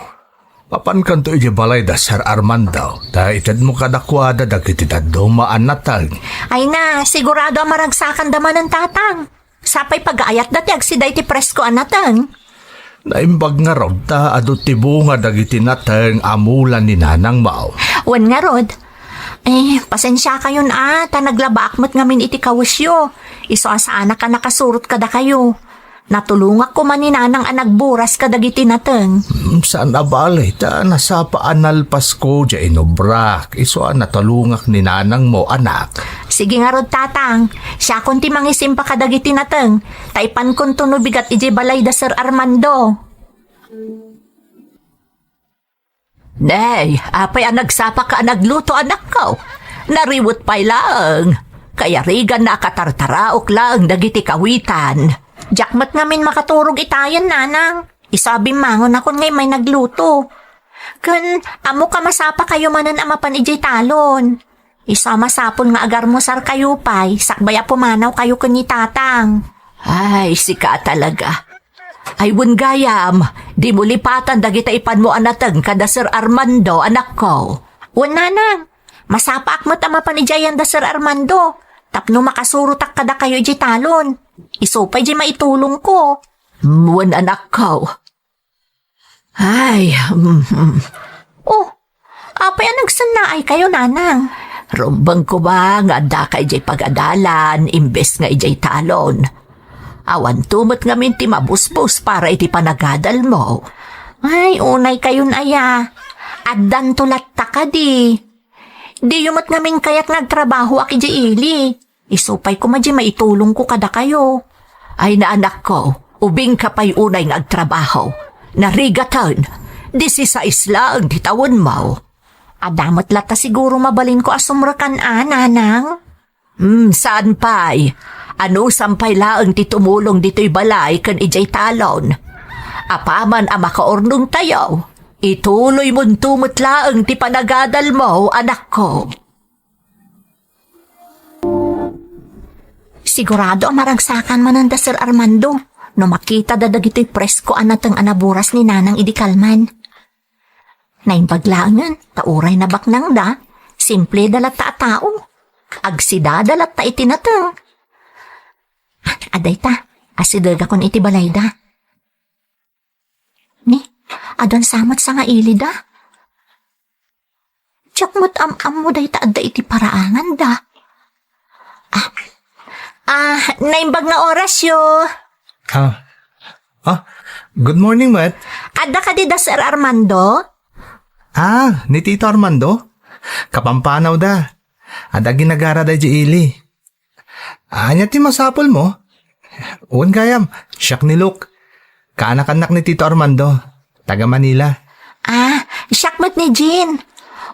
Mapankanto idiay balay da Sir Armando, ta itedmo kadakuada dagiti dadduma a nateng. Ay na, sigurado a maragsakanda manen, Tatang. Sapay pagaayatda ti agsida iti presko a nateng. Naimbag ngarud ta adu ti bunga dagiti nateng a mula ni nanangmo. Wen ngarud, eh, pasensiakayon a, ta naglabaak met ngamin iti kawesyo. Isu a saanak a nakasurot kadakayo. Natulongak koma ni nanang a nagburas kadagiti nateng. Hmm, saan a bale, ta nasapa a nalpasko diay inubrak. Isu a natulongak ni nanangmo, anak. Sige ngarud, Tatang. Siakon ti mangisimba kadagiti nateng. Ta ipankonto no bigat idiay balay da Sir Armando. Nay, apay a nagsapaka a nagluto, anakko? Nariwet pay laeng. Kayariganna a katartaraok laeng dagiti kawitan. Diak met ngamin makaturog itayen, nanang. Isu a bimmangonakon nga immay nagluto. Ken, ammoka masapakayo manen a mapan idiay talon. Isu a masapul nga agarmusarkayo pay, sakbay a pumanawkayo ken ni Tatang. Ay, sika talaga. Ay, wen gayam, dimo lipatan dagita ipanmo a nateng kada Sir Armando, anakko. Wen, nanang, masapaak met a mapan idiay ayan da Sir Armando, tapno makasurotak kadakayo idiay talon. Isu pay diay maitulongko. Wen, anakko. Ay, mm, mm. Oh, apay a nagsannaaykayo, nanang? Rumbeng koma nga addaka idiay pagadalan imbes nga idiay talon. Awanto met ngamin ti mabusbos para iti panagadalmo. Ay, unaykayon aya. Addanto latta kadi. Diyo met ngamin kayat nga agtrabahoak idiay ili. Isu pay koma diay maitulongko kadakayo. Ay, anakko, ubingka pay unay nga agtrabaho. Narigaten, disisais laeng ti tawenmo. Adda met latta siguro mabalinko a sumrekan a, nanang? Hmm, saan pay? Anusam pay laeng ti tumulong ditoy balay ken idiay talon. Apaman a makaurnongtayo, ituloymonto met laeng ti panagadalmo, anakko. Sigurado a maragsakan manen da Sir Armando no makitada dagitoy presko a nateng a naburas ni Nanang idi kalman. Naimbag laengen, ta uray nabaknangda, simple da latta a tao. Agsidada latta iti nateng. Adayta, asidegakon iti balayda. Ni, adun sa met sangailida. Diak met am-ammo dayta adda iti paraanganda. Ah, ah, naimbag nga orasyo. Ah, ah, good morning, met. Adda kadi da Sir Armando? Ah, ni Tito Armando? Kapampanaw da. Adda ginagara da idiay ili. Ania ti masapulmo? Wen gayam, siak ni Luke. Kaanakannak ni Tito Armando. Taga Manila. Ah, siak met ni Jean.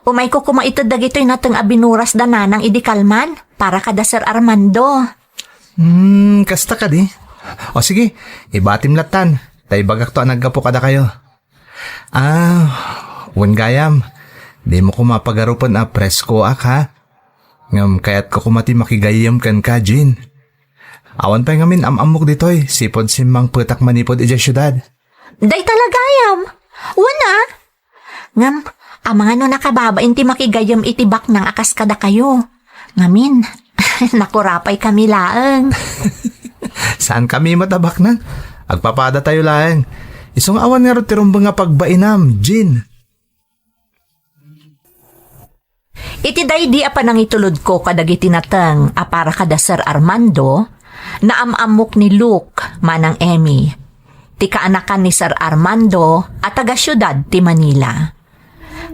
Umayko koma ited dagitoy nateng a binuras da Nanang idi kalman. para kada Sir Armando. Hmm, kasta kadi? O sige, ibatim lattan. Ta ibagakto a naggapu kadakayo. Ah, wen gayam, dimo koma pagarupen a preskoak, ha? Ngem kayatko koma ti makigayyem kenka, Jean. Awan pay ngamin am-ammok ditoy, sipud simmangpetak manipud idiay siudad. Dayta la gayam. Wen a? Ngem, amangan no nakababain ti makigayyem iti baknang a kas kadakayo. Ngamin, nakurapay kami laeng. Saan kami met a baknang? Agpapadatayo laeng. Isu nga awan ngarud ti rumbeng a pagbainam, Jean. Iti daydi a panangitulodko kadagiti nateng a para kada Sir Armando, naam-ammok ni Luke, Manang Emmy, ti kaanakan ni Sir Armando a taga-siudad ti Manila.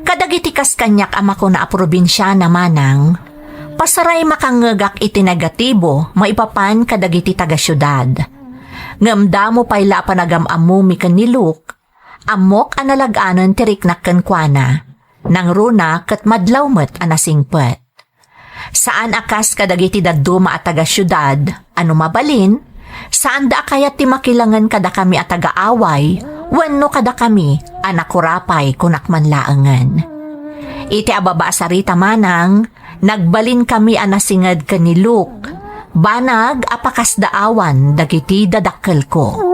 Kadagiti kas kaniak a makuna a probinsiana, Manang, pasaray makangngegak iti negatibo maipapan kadagiti taga-siudad. Ngem damo pay la a panagam-ammomi ken ni Luke, ammok a nalag-anen ti riknak kenkuana. Nangruna ket madlaw met a nasingpet. Saan a kas kadagiti dadduma a taga-siudad a no mabalin, saanda a kayat ti makilangen kadakami a taga-away wenno kadakami a nakurapay, kunak man laengen. Iti ababa a sarita, Manang, nagbalinkami a nasinged ken ni Luke, banag a pakasdaawan dagiti dadakkelko.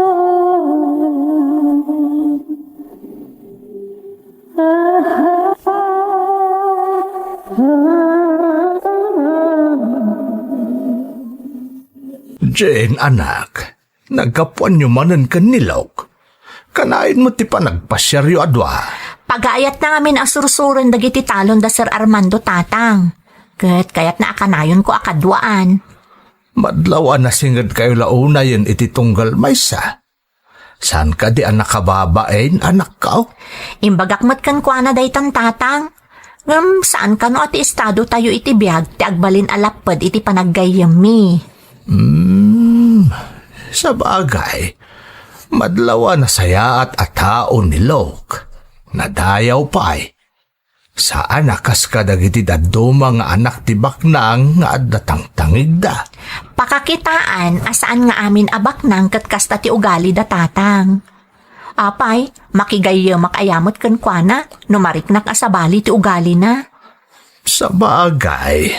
Jean, anak, naggapuanyo manen ken ni Luke. Kanayon met ti panagpasiaryo a dua. Pagaayatna ngamin a sursuren dagiti talon da Sir Armando, Tatang. Ket kayatna a kanayonko a kaduaan. Madlaw a nasingedkayo la unayen iti tunggal maysa. Saan kadi a nakababain, anakko? Imbagak met kenkuana daytan, Tatang. Ngem saan kano a ti estadotayo iti biag ti agbalin a lapped iti panaggayyemmi. Hmm, sabagay, madlaw a nasayaat a tao ni Luke. Nadayaw pay. Saan a kas kadagiti dadduma nga anak ti baknang nga adda tangtangigda. Pakakitaan a saan nga amin a baknang ket kasta ti ugalida, Tatang. Apay, makigayyemak aya met kenkuana no mariknak a sabali ti ugalina. Sabagay.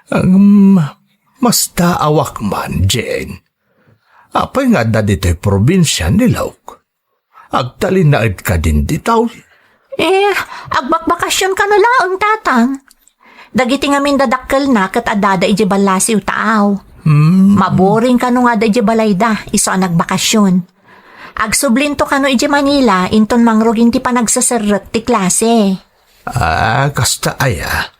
Ngem, mastaawak man, Jean. Apay nga adda ditoy probinsia ni Luke? Agtalinaed kadin ditoy? Eh, agbakbakasyon kano laeng, Tatang. Dagiti ngamin dadakkelna ket addada idiay ballasiw taaw. Hmm. Maboring kano nga adda idiay balayda, isu a nagbakasyon. Agsublinto kano idiay Manila, inton mangrugin ti panagseserrek ti klase. Ah, kasta aya.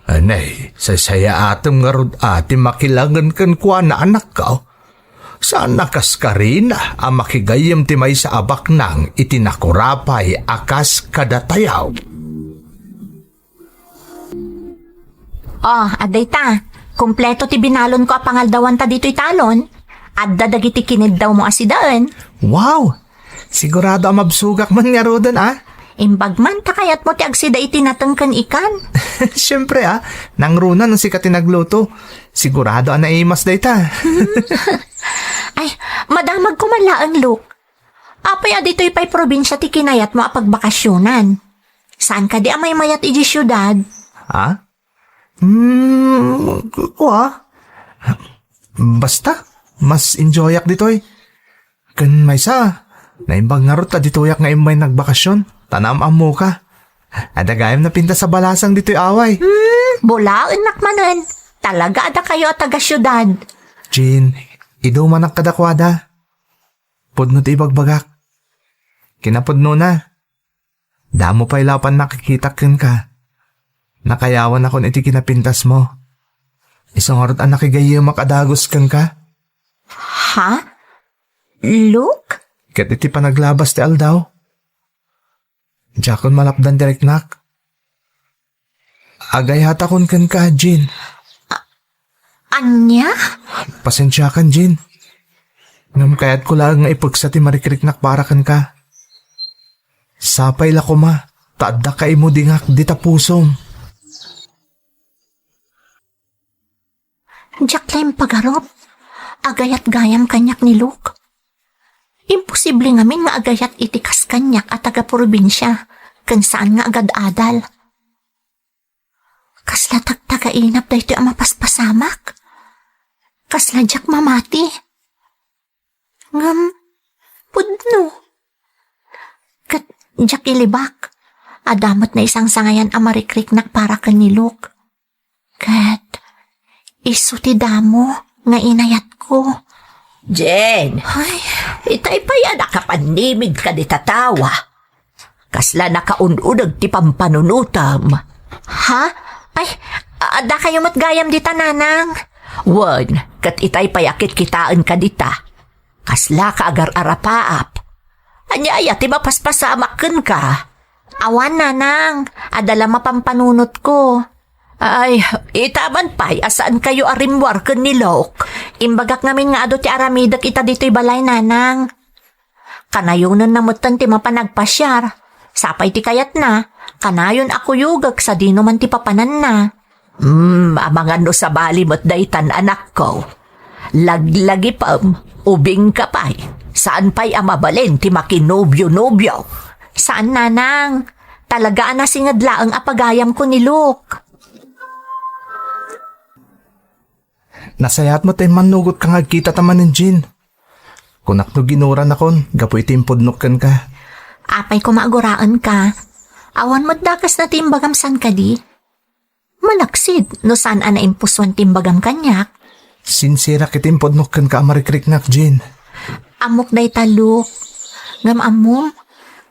Anay, saysayaatem ngarud a ti makilangen kenkuana, anakko. Saan a kas karina a makigayyem ti maysa a baknang iti nakurapay a kas kadatayo. Oh, adda ita. Kompleto ti binalonko a pangaldawanta ditoy talon. Adda dagiti kiniddawmo a sidaen. Wow! Sigurado a mabsogak man ngaruden, a? Imbag man ta kayatmo ti agsida iti nateng ken ikan. Siempre, a. Nangruna no sika ti nagluto. Sigurado a naimas dayta. Ay, madamagko man laeng, Luke. Apay a ditoy pay probinsia ti kinayatmo a pagbakasyonan? Saan kadi a maymayat idiay siudad? Ha? Hmm, ku-, kua? Basta, mas enjoyak ditoy. Ken maysa, naimbag ngarud ta ditoyak nga immay nagbakasyon, ta naam-ammoka. Adda gayam napintas a balasang ditoy away. Hmm, bulaennak manen. Talaga adda kayo a taga-siudad. Jean, idumanak kadakuada. Pudno ti ibagbagak. Kinapudnona. Damo pay la a pannakikitak kenka. Nakayawanakon iti kinapintasmo. Isu ngarud a nakigayyemak a dagus kenka. Ha? Luke? Ket iti panaglabas ti aldaw, diakon malapdan ti riknak. Agayatakon kenka, Jean. Ania? Pasensiakan, Jean. Ngem kayatko laeng nga ipeksa ti marikriknak para kenka. Sapay la koma, ta adda kaimudingak dita pusom. Diak la impagarup. Agayat gayam kaniak ni Luke. Imposible ngamin nga agayat iti kas kaniak a taga-probinsia, ken saan nga agad-adal. Kasla tagtagainap daytoy a mapaspasamak. Kasla diak mamati. Ngem, pudno. Ket diak ilibak. Adda met naisangsangayan a marikriknak para ken ni Luke. Ket isu ti damo nga inayatko. Jen, ay, itay pay a nakapannimig ka dita tawa. Kasla nakaun-uneg ti pampanunotem. Ha? Ay, adda kayo met gayam dita, Nanang. Wen, ket itay pay a kitkitaen ka dita. Kasla ka agar-arapaap. Ania aya ti mapaspasamak kenka? Awan, Nanang. Adda la mapanpanunotko. Ay, itaman pay a saan kayo a rimmuar ken ni Luke. Imbagak ngamin nga adu ti aramidek ita ditoy balay, Nanang. Kanayonenna metten ti mapan agpasiar. Sapay ti kayatna, kanayon a kuyogek sadino man ti papananna. Hmm, amangan no sabali met daytan, anakko. Laglagipem, ubingka pay. Saan pay a mabalin ti makinobio-nobio? Saan, Nanang. Talaga a nasinged laeng a pagayamko ni Luke. Nasayaat met ta immannugotka nga agkitata manen, Jean. Kunak no ginurannakon gapu iti impudnok kenka. Apay koma a guraenka? Awan met dakes na ti imbagam saan kadi? Malaksid no saan a naimpusuan ti imbagam kaniak. Sinserak iti impudnok kenka a marikriknak, Jean. Ammok dayta, Luke. Ngem ammom,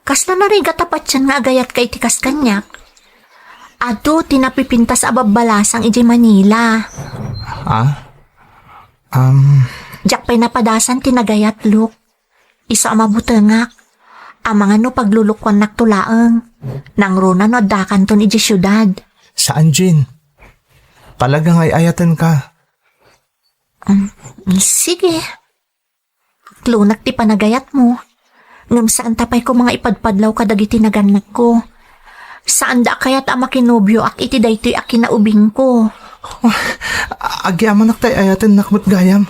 kasla narigat a patien nga agayatka iti kas kaniak. Adu ti napipintas a babbalasang idiay Manila. Ah? Um. Diak pay napadasan ti nagayat, Luke. Isu a mabutengak. Amangan no paglulukuannakto laeng. Nangruna no addakanton idiay siudad. Saan, Jean? Talaga nga ay-ayatenka. Um, sige. Aklonak ti panagayatmo. Ngem saan ta pay koma nga ipadpadlaw kadagiti nagannakko. Saanda a kayat a makinobioak iti daytoy a kinaubingko. Agyamanak ta ay-ayatennak met gayam.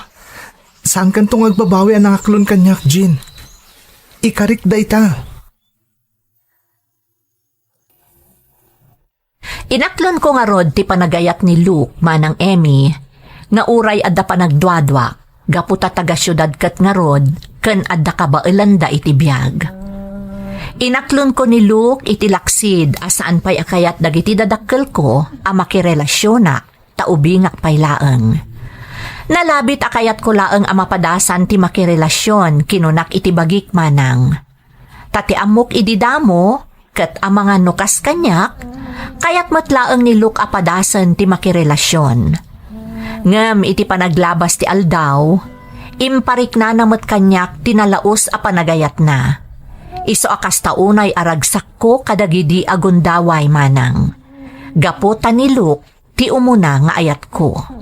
Saankanto nga agbabawi a nangaklon kaniak, Jean. Ikarik dayta. Inaklonko ngarud ti panagayat ni Luke manang Emmy, nga uray adda panagduaduak, gapu ta taga-siudad ket ngarud, ken adda kabaelanda iti biag. Inaklonko ni Luke iti laksid a saan pay a kayat dagiti dadakkelko a makirelasionak, ta ubingak pay laeng. Nalabit a kayatko laeng a mapadasan ti makirelasion, kinunak iti bagik manang. Ta ti ammok idi damo, ket amangan no kas kaniak, kayat met laeng ni Luke a padasen ti makirelasion. Ngem iti panaglabas ti aldaw, impariknana met kaniak ti nalaus a panagayatna. Isu a kasta unay a ragsakko kadagidi a gundaway manang. Gapu ta ni Luke ti umuna nga ayatko.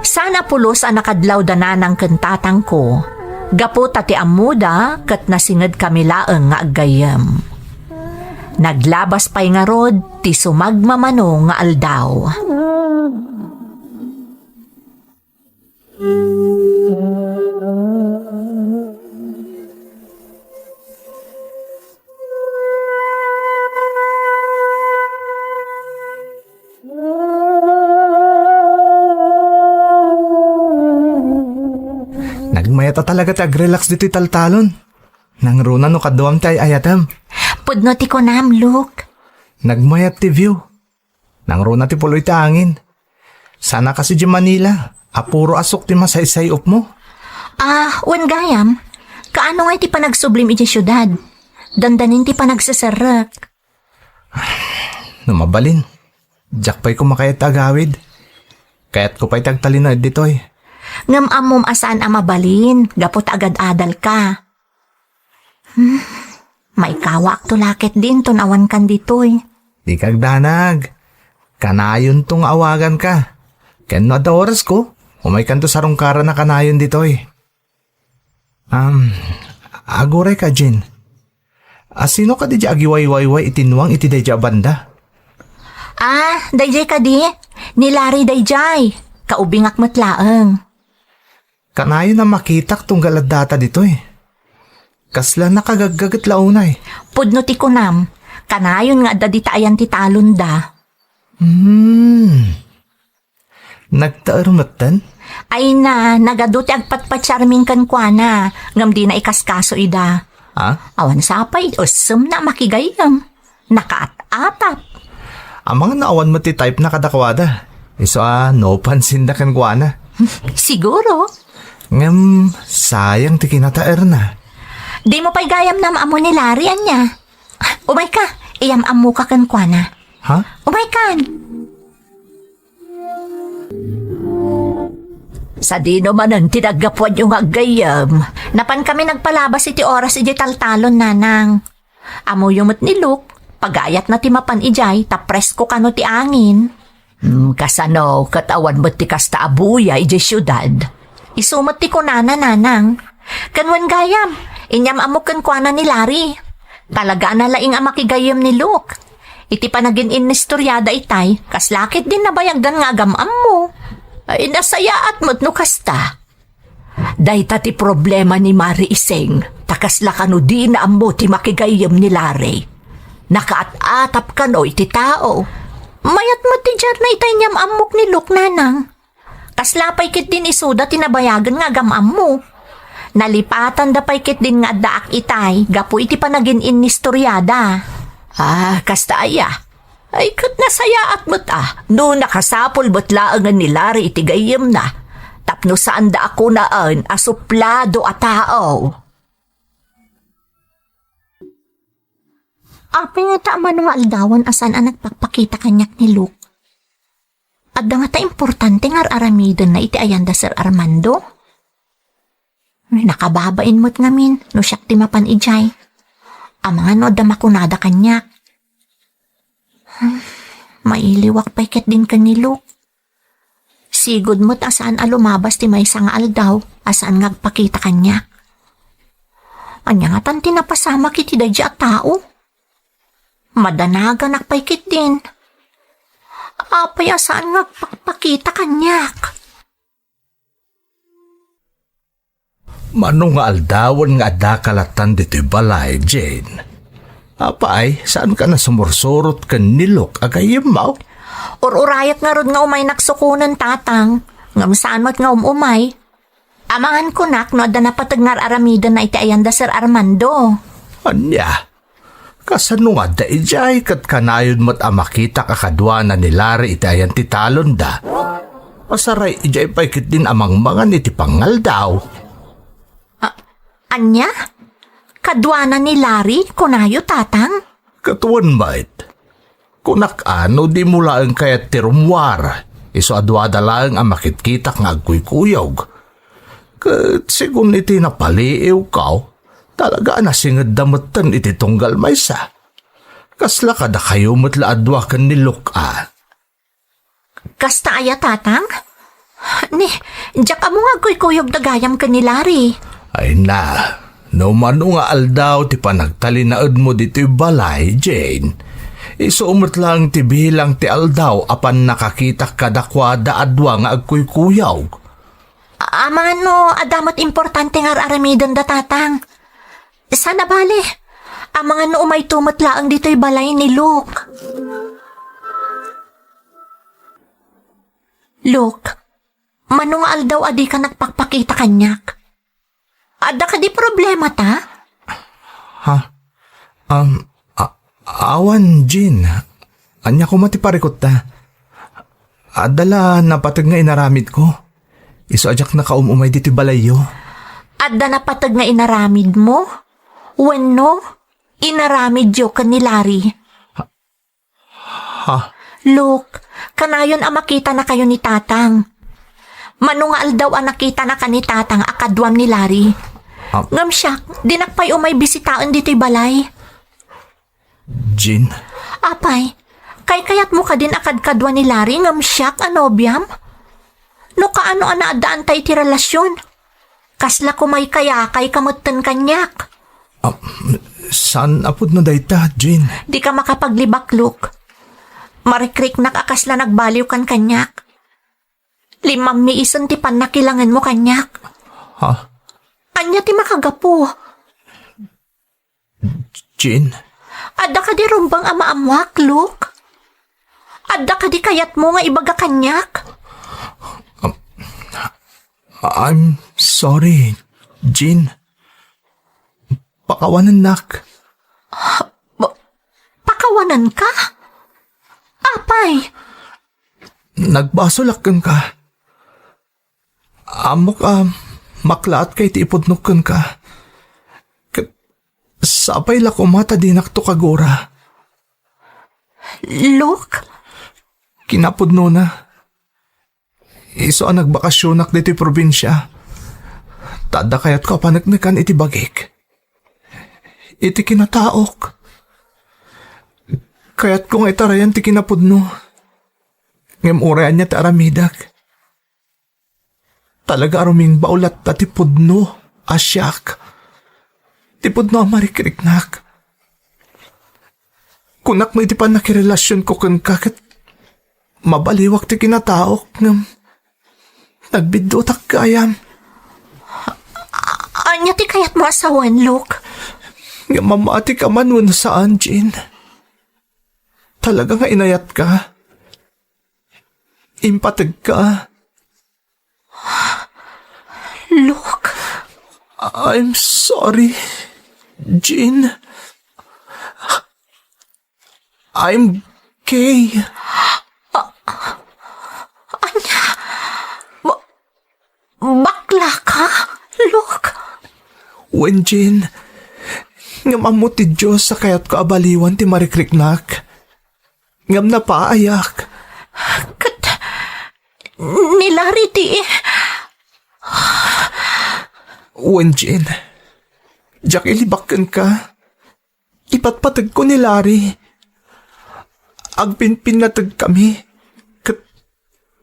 Saan a pulos a nakadlaw da nanang ken tatangko, gapu ta ti ammoda ket nasingedkami laeng nga aggayyem. Naglabas pay ngarud ti sumagmamano nga aldaw. Nagmayat a talaga ti agrelax ditoy taltalon. Nangruna no kaduam ti ay-ayatem. Pudno ti kunam, Luke. Nagmayat ti view. Nangruna ti puloy ti angin. Saan a kas idiay Manila a puro asuk ti masaysay-opmo. Ah, wen gayam, kaano ngay ti panagsublim idiay siudad? Dandanin ti panagseserrek. No mabalin, diak pay koma kayat ti agawid. Kayatko pay ti agtalinaed ditoy. Ngem ammom a saan a mabalin, gapu ta agad-adalka. Hmm, maikawaakto la ketdi inton awankan ditoy. Dika agdanag. Kanayonto nga awaganka. Ken no adda orasko, umaykanto sarungkaran a kanayon ditoy. Um, agurayka, Jean. A, sino kadi diay agiwaywayway iti nuang iti daydiay a banda? Ah, daydiay kadi? Ni Larry daydiay. ta ubingak met laeng. Kanayon a makitak tunggal addata ditoy. Kasla nakagaggaget la unay. Pudno ti kunam, kanayon nga adda dita ayan ti talonda. Hmm. Nagtaer metten? Ay na, nagadu ti agpatpatiarmin kenkuana, ngem dina ikaskaso ida. Ah? Awan sapay, ussem na makigayyem. Nakaat-atap. Amangan no awan met ti type na kadakuada. Isu a no pansinda kenkuana. Siguro. Ngem, sayang ti kinataerna. Dimo pay gayam naam-ammo ni Larry, ania? Umayka, iyam-ammoka kenkuana. Ha? Umaykan! Sadino manen ti naggapuanyo nga aggayyem? Napan kami nagpalabas iti oras idiay taltalon, nanang. Ammoyo met ni Luke, pagayatna ti mapan idiay, ta presko kano ti angin. Hmm, kasano, ket awan met ti kasta a buya idiay siudad. Isu met ti kunana, nanang. Ken wen gayam, inyam-ammok kenkuana ni Larry. Talaga a nalaing a makigayyem ni Luke. Iti panagin-innistoriada itay, kasla ketdin nabayagdan nga agam-ammo. Ay, nasayaat met no kasta. Dayta ti problema ni Mari Iseng, ta kasla kano dina ammo ti makigayyem ni Larry. Nakaat-atap kano iti tao. Mayat met ti diarna itay inyam-ammok ni Luke, nanang. Kasla pay ketdin isuda ti nabayagen nga agam-ammo. Nalipatanda pay ketdin nga addaak itay gapu iti panagin-innistoriada. Ah, kasta aya. Ay, ket nasayaat met a, no nakasapul met laengen ni Larry iti gayyemna, tapno saanda a kunaen a suplado a tao. Apay ngata a mano nga aldawen a saan a nagpakpakita kaniak ni Luke? Adda ngata importante nga ar-aramidenna iti ayanda Sir Armando? Nakababain met ngamin no siak ti mapan idiay. Amangan no adda makunada kaniak. Mailiwak pay ketdin ken ni Luke. Sigud met a saan a lumabas ti maysa nga aldaw a saan nga agpakita kaniak. Ania ngatan ti napasamak iti daydi a tao? Madanaganak pay ketdin. Apay a saan nga agpakpakita kaniak? Mano nga aldawen nga addaka lattan ditoy balay, Jane? Apay, saanka a sumursurot ken ni Luke a gayyemmo? Ur-urayak ngarud nga umaynak sukonen, Tatang. Ngem saan met nga um-umay. Amangan kunak no adda napateg nga ar-aramidenna iti ayanda Sir Armando. Ania? Kasano nga adda idiay ket kanayon met a makitak a kaduana ni Larry iti ayan ti talonda? Asaray idiay pay ketdin a mangmangan iti pangaldaw. A-, ania? Kaduana ni Larry, kunayo, Tatang? Ket wen met. Kunak a no dimo laeng kayat ti rummuar, isu a duada laeng a makitkitak nga agkuykuyog. Ket segun iti napaliiwko, talaga a nasingedda metten iti tunggal maysa. Kasla kadakayo met la a dua ken ni Luke a. Kasta aya, Tatang? Ni, diak ammo nga agkuykuyogda gayam ken ni Larry. Ay na, no mano nga aldaw ti panagtalinaedmo ditoy balay, Jane, isu met laeng ti bilang ti aldaw a pannakakitak kadakuada a dua nga agkuykuyog. A-, amangan no adda met importante nga ar-aramidenda, Tatang. Saan a bale, amangan no umayto met laeng ditoy balay ni Luke. Luke, mano nga aldaw a dika nagpakpakita kaniak? Adda kadi problemata? Ha? Um, a-, awan, Jane. Ania koma ti parikutta? Adda la napateg nga inaramidko. Isu a diak nakaum-umay ditoy balayyo. Adda napateg nga inaramidmo? Wenno, inaramidyo ken ni Larry? Ha? Luke, kanayon a makitanakayo ni Tatang. Mano nga aldaw a nakitanaka ni Tatang a kaduam ni Larry? Ah. Ngem siak, dinak pay umay bisitaen ditoy balay. Jane? Apay, kaykayatmo kadin a kadkadua ni Larry ngem siak a nobiam? No kaano a naaddaanta iti relasion? Kasla kumaykayakayka metten kaniak. Ah, saan a pudno dayta, Jane? Dika makapaglibak, Luke. Marikriknak a kasla nagbaliwkan kaniak. Limammi isen ti pannakilangenmo kaniak. Ha? Ania ti makagapu? Jean? Adda kadi rumbeng a maammoak, Luke? Adda kadi kayatmo nga ibaga kaniak? Um, I'm sorry, Jean. Pakawanennak. Pa-, pakawanenka? Apay? Nagbasolak kenka. Ammok a maklaat kay ti ipudnok kenka. Ket sapay la koma ta dinakto kagura. Luke? Kinapudnona, isu a nagbakasionak ditoy probinsia, ta adda kayatko a paneknekan iti bagik. Iti kinataok, kayatko nga itarayan ti kinapudno. Ngem uray ania ti aramidek, talaga a rumingbaw latta ti pudno a siak. Ti pudno a marikriknak. Kunak no iti pannakirelasionko kenka ket mabaliwak ti kinataok, ngem nagbiddutak gayam. Ania ti kayatmo a sawen, Luke? Ngem mamatika man wenno saan, Jean? Talaga nga inayatka? Impategka? Luke? I'm sorry, Jean. I'm gay. Ania? Ba-, bakla ka, Luke? Wen, Jean. Ngem ammo ti Dios a kayatko a baliwan ti marikriknak. Ngem napaayak. Ket ni Larry ti... Wen, Jean. Diak ilibak kenka. Ipatpategko ni Larry. Agpinpinnategkami. Ket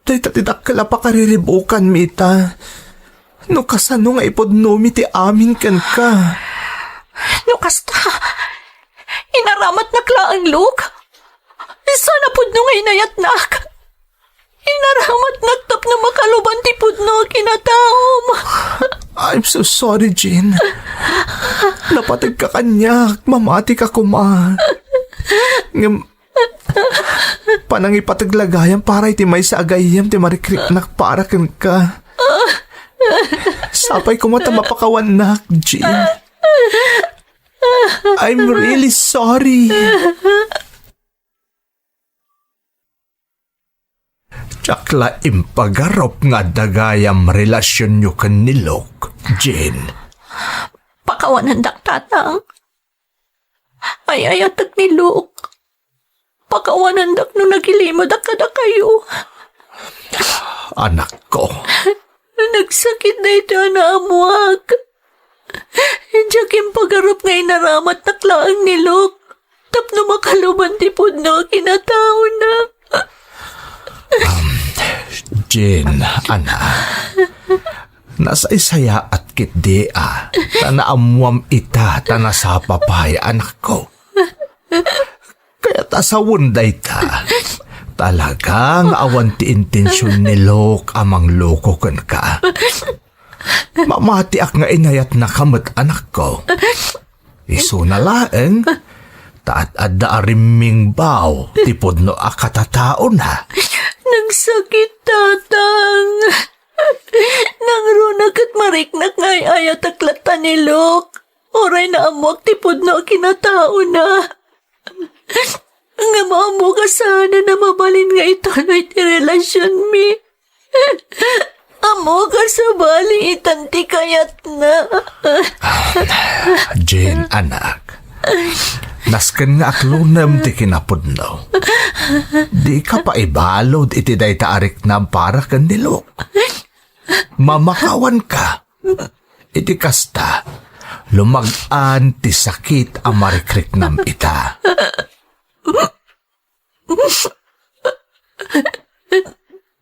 dayta ti dakkel a pakariribbukanmi ita. No kasano nga ipudnomi ti amin kenka. No kasta, inaramatnak laeng, Luke. Saan a pudno nga inayatnak. Inaramatnak tapno makaluban ti pudno a kinataom. I'm so sorry, Jean. Napategka kaniak, mamatika koma. Ngem, panangipateg la gayam para iti maysa a gayyem ti marikriknak para kenka. Sapay koma ta mapakawannak, Jean. I'm really sorry. Diak la impagarup nga adda gayam relasionyo ken ni Luke, Jean. Pakawanendak, Tatang. Ay-ayatek ni Luke. Pakawanendak no nagilimedak kadakayo. Anakko. Nagsakit dayta a naammoak. Diak impagarup nga inaramatnak laeng ni Luke tapno makaluban ti pudno a kinataona. Um, Jean, anak, nasaysayaat ketdi a ta naammuam ita ta nasapa pay, anakko. Kayat a sawen dayta. Talaga nga awan ti intension ni Luke a mangloko kenka. Mamatiak nga inayatnaka met, anakko. Isuna laeng, ta ad-adda a rimmingbaw ti pudno a katataona. Nagsakit, Tatang. Nangruna ket mariknak nga ay-ayatek latta ni Luke. Uray naammoak ti pudno a kinataona. Ngem ammok a saanen a mabalin nga ituloy ti relasionmi. Ammok a sabali itan ti kayatna. Jean, anak, nasken nga aklonem ti kinapudno. Dika paibalud iti dayta a riknam para ken ni Luke. Mamakawanka. Iti kasta, lumag-an ti sakit a marikriknam ita.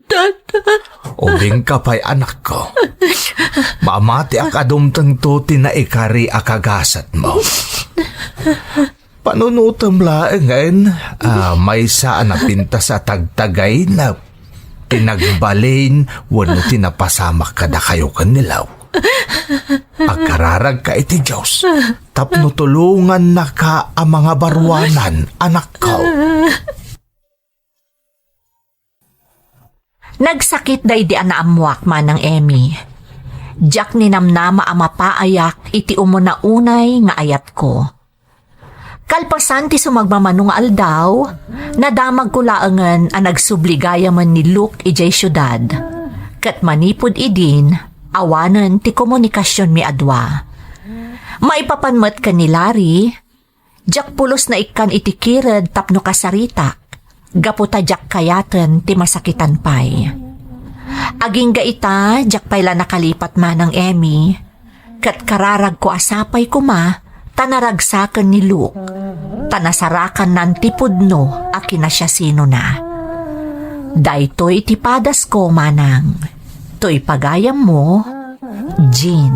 Tata. Ubingka pay, anakko. Mamatiak a dumtengto ti naikari a kagasatmo. Panunotem laengen a maysa a napintas a tagtagainep ti nagbalin wenno ti napasamak kadakayo ken ni Luke. Agkararagka iti Dios tapno tulongannaka a mangabaruanan, anakko. Nagsakit daydi a naammoak, Manang Emmy. Diak ninamnama a mapaayak iti umuna unay nga ayatko. Kalpasan ti sumagmamano nga aldaw, nadamagko laengen a nagsubli gayamen ni Luke idiay siudad, ket manipud idin, awanen ti komunikasionmi a dua. Maipapan met ken ni Larry, diak pulos naikkan iti kired tapno kasaritak, gapu ta diak kayaten ti masakitan pay. Agingga ita, diak pay la nakalipat, Manang Emmy, ket kararagko a sapay koma ta naragsaken ni Luke, ta nasarakannan ti pudno a kinasiasinona. Daytoy ti padasko, Manang. Toy pagayammo, Jean.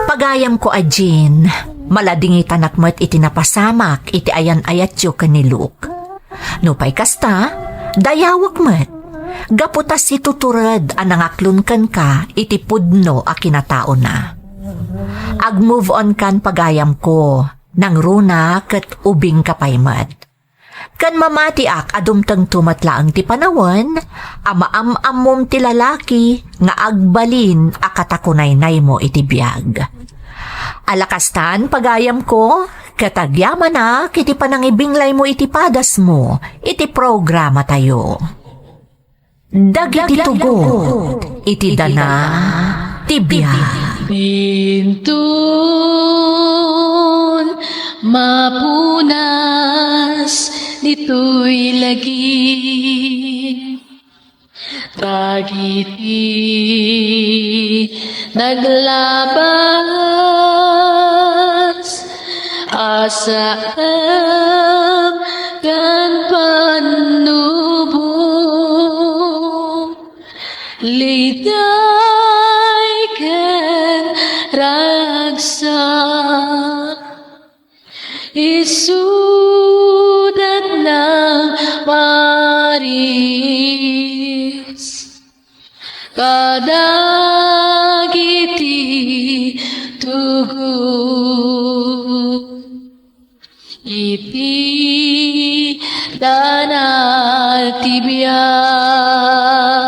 Pagayamko a Jean, maladingitanak met iti napasamak iti ayan-ayatyo ken ni Luke. Nupay kasta, dayawek met, gapu ta situtured a nangaklon kenka iti pudno a kinataona. Ag-move on kan, pagayamko, nangruna ket ubingka pay met. Ken mamatiak a dumtengto met laeng ti panawen a maam-ammom ti lalaki nga agbalin a katakunaynaymo iti biag. Ala kastan, pagayamko, ket agyamanak iti panangibinglaymo iti padasmo iti programatayo. Dagiti tugot iti dana ti biag. Inton mapunas ditoy lagip, dagiti naglabas a saem ken pannubo, liday ken ragsak, isudatna paris kadagiti tugot iti dana ti biag.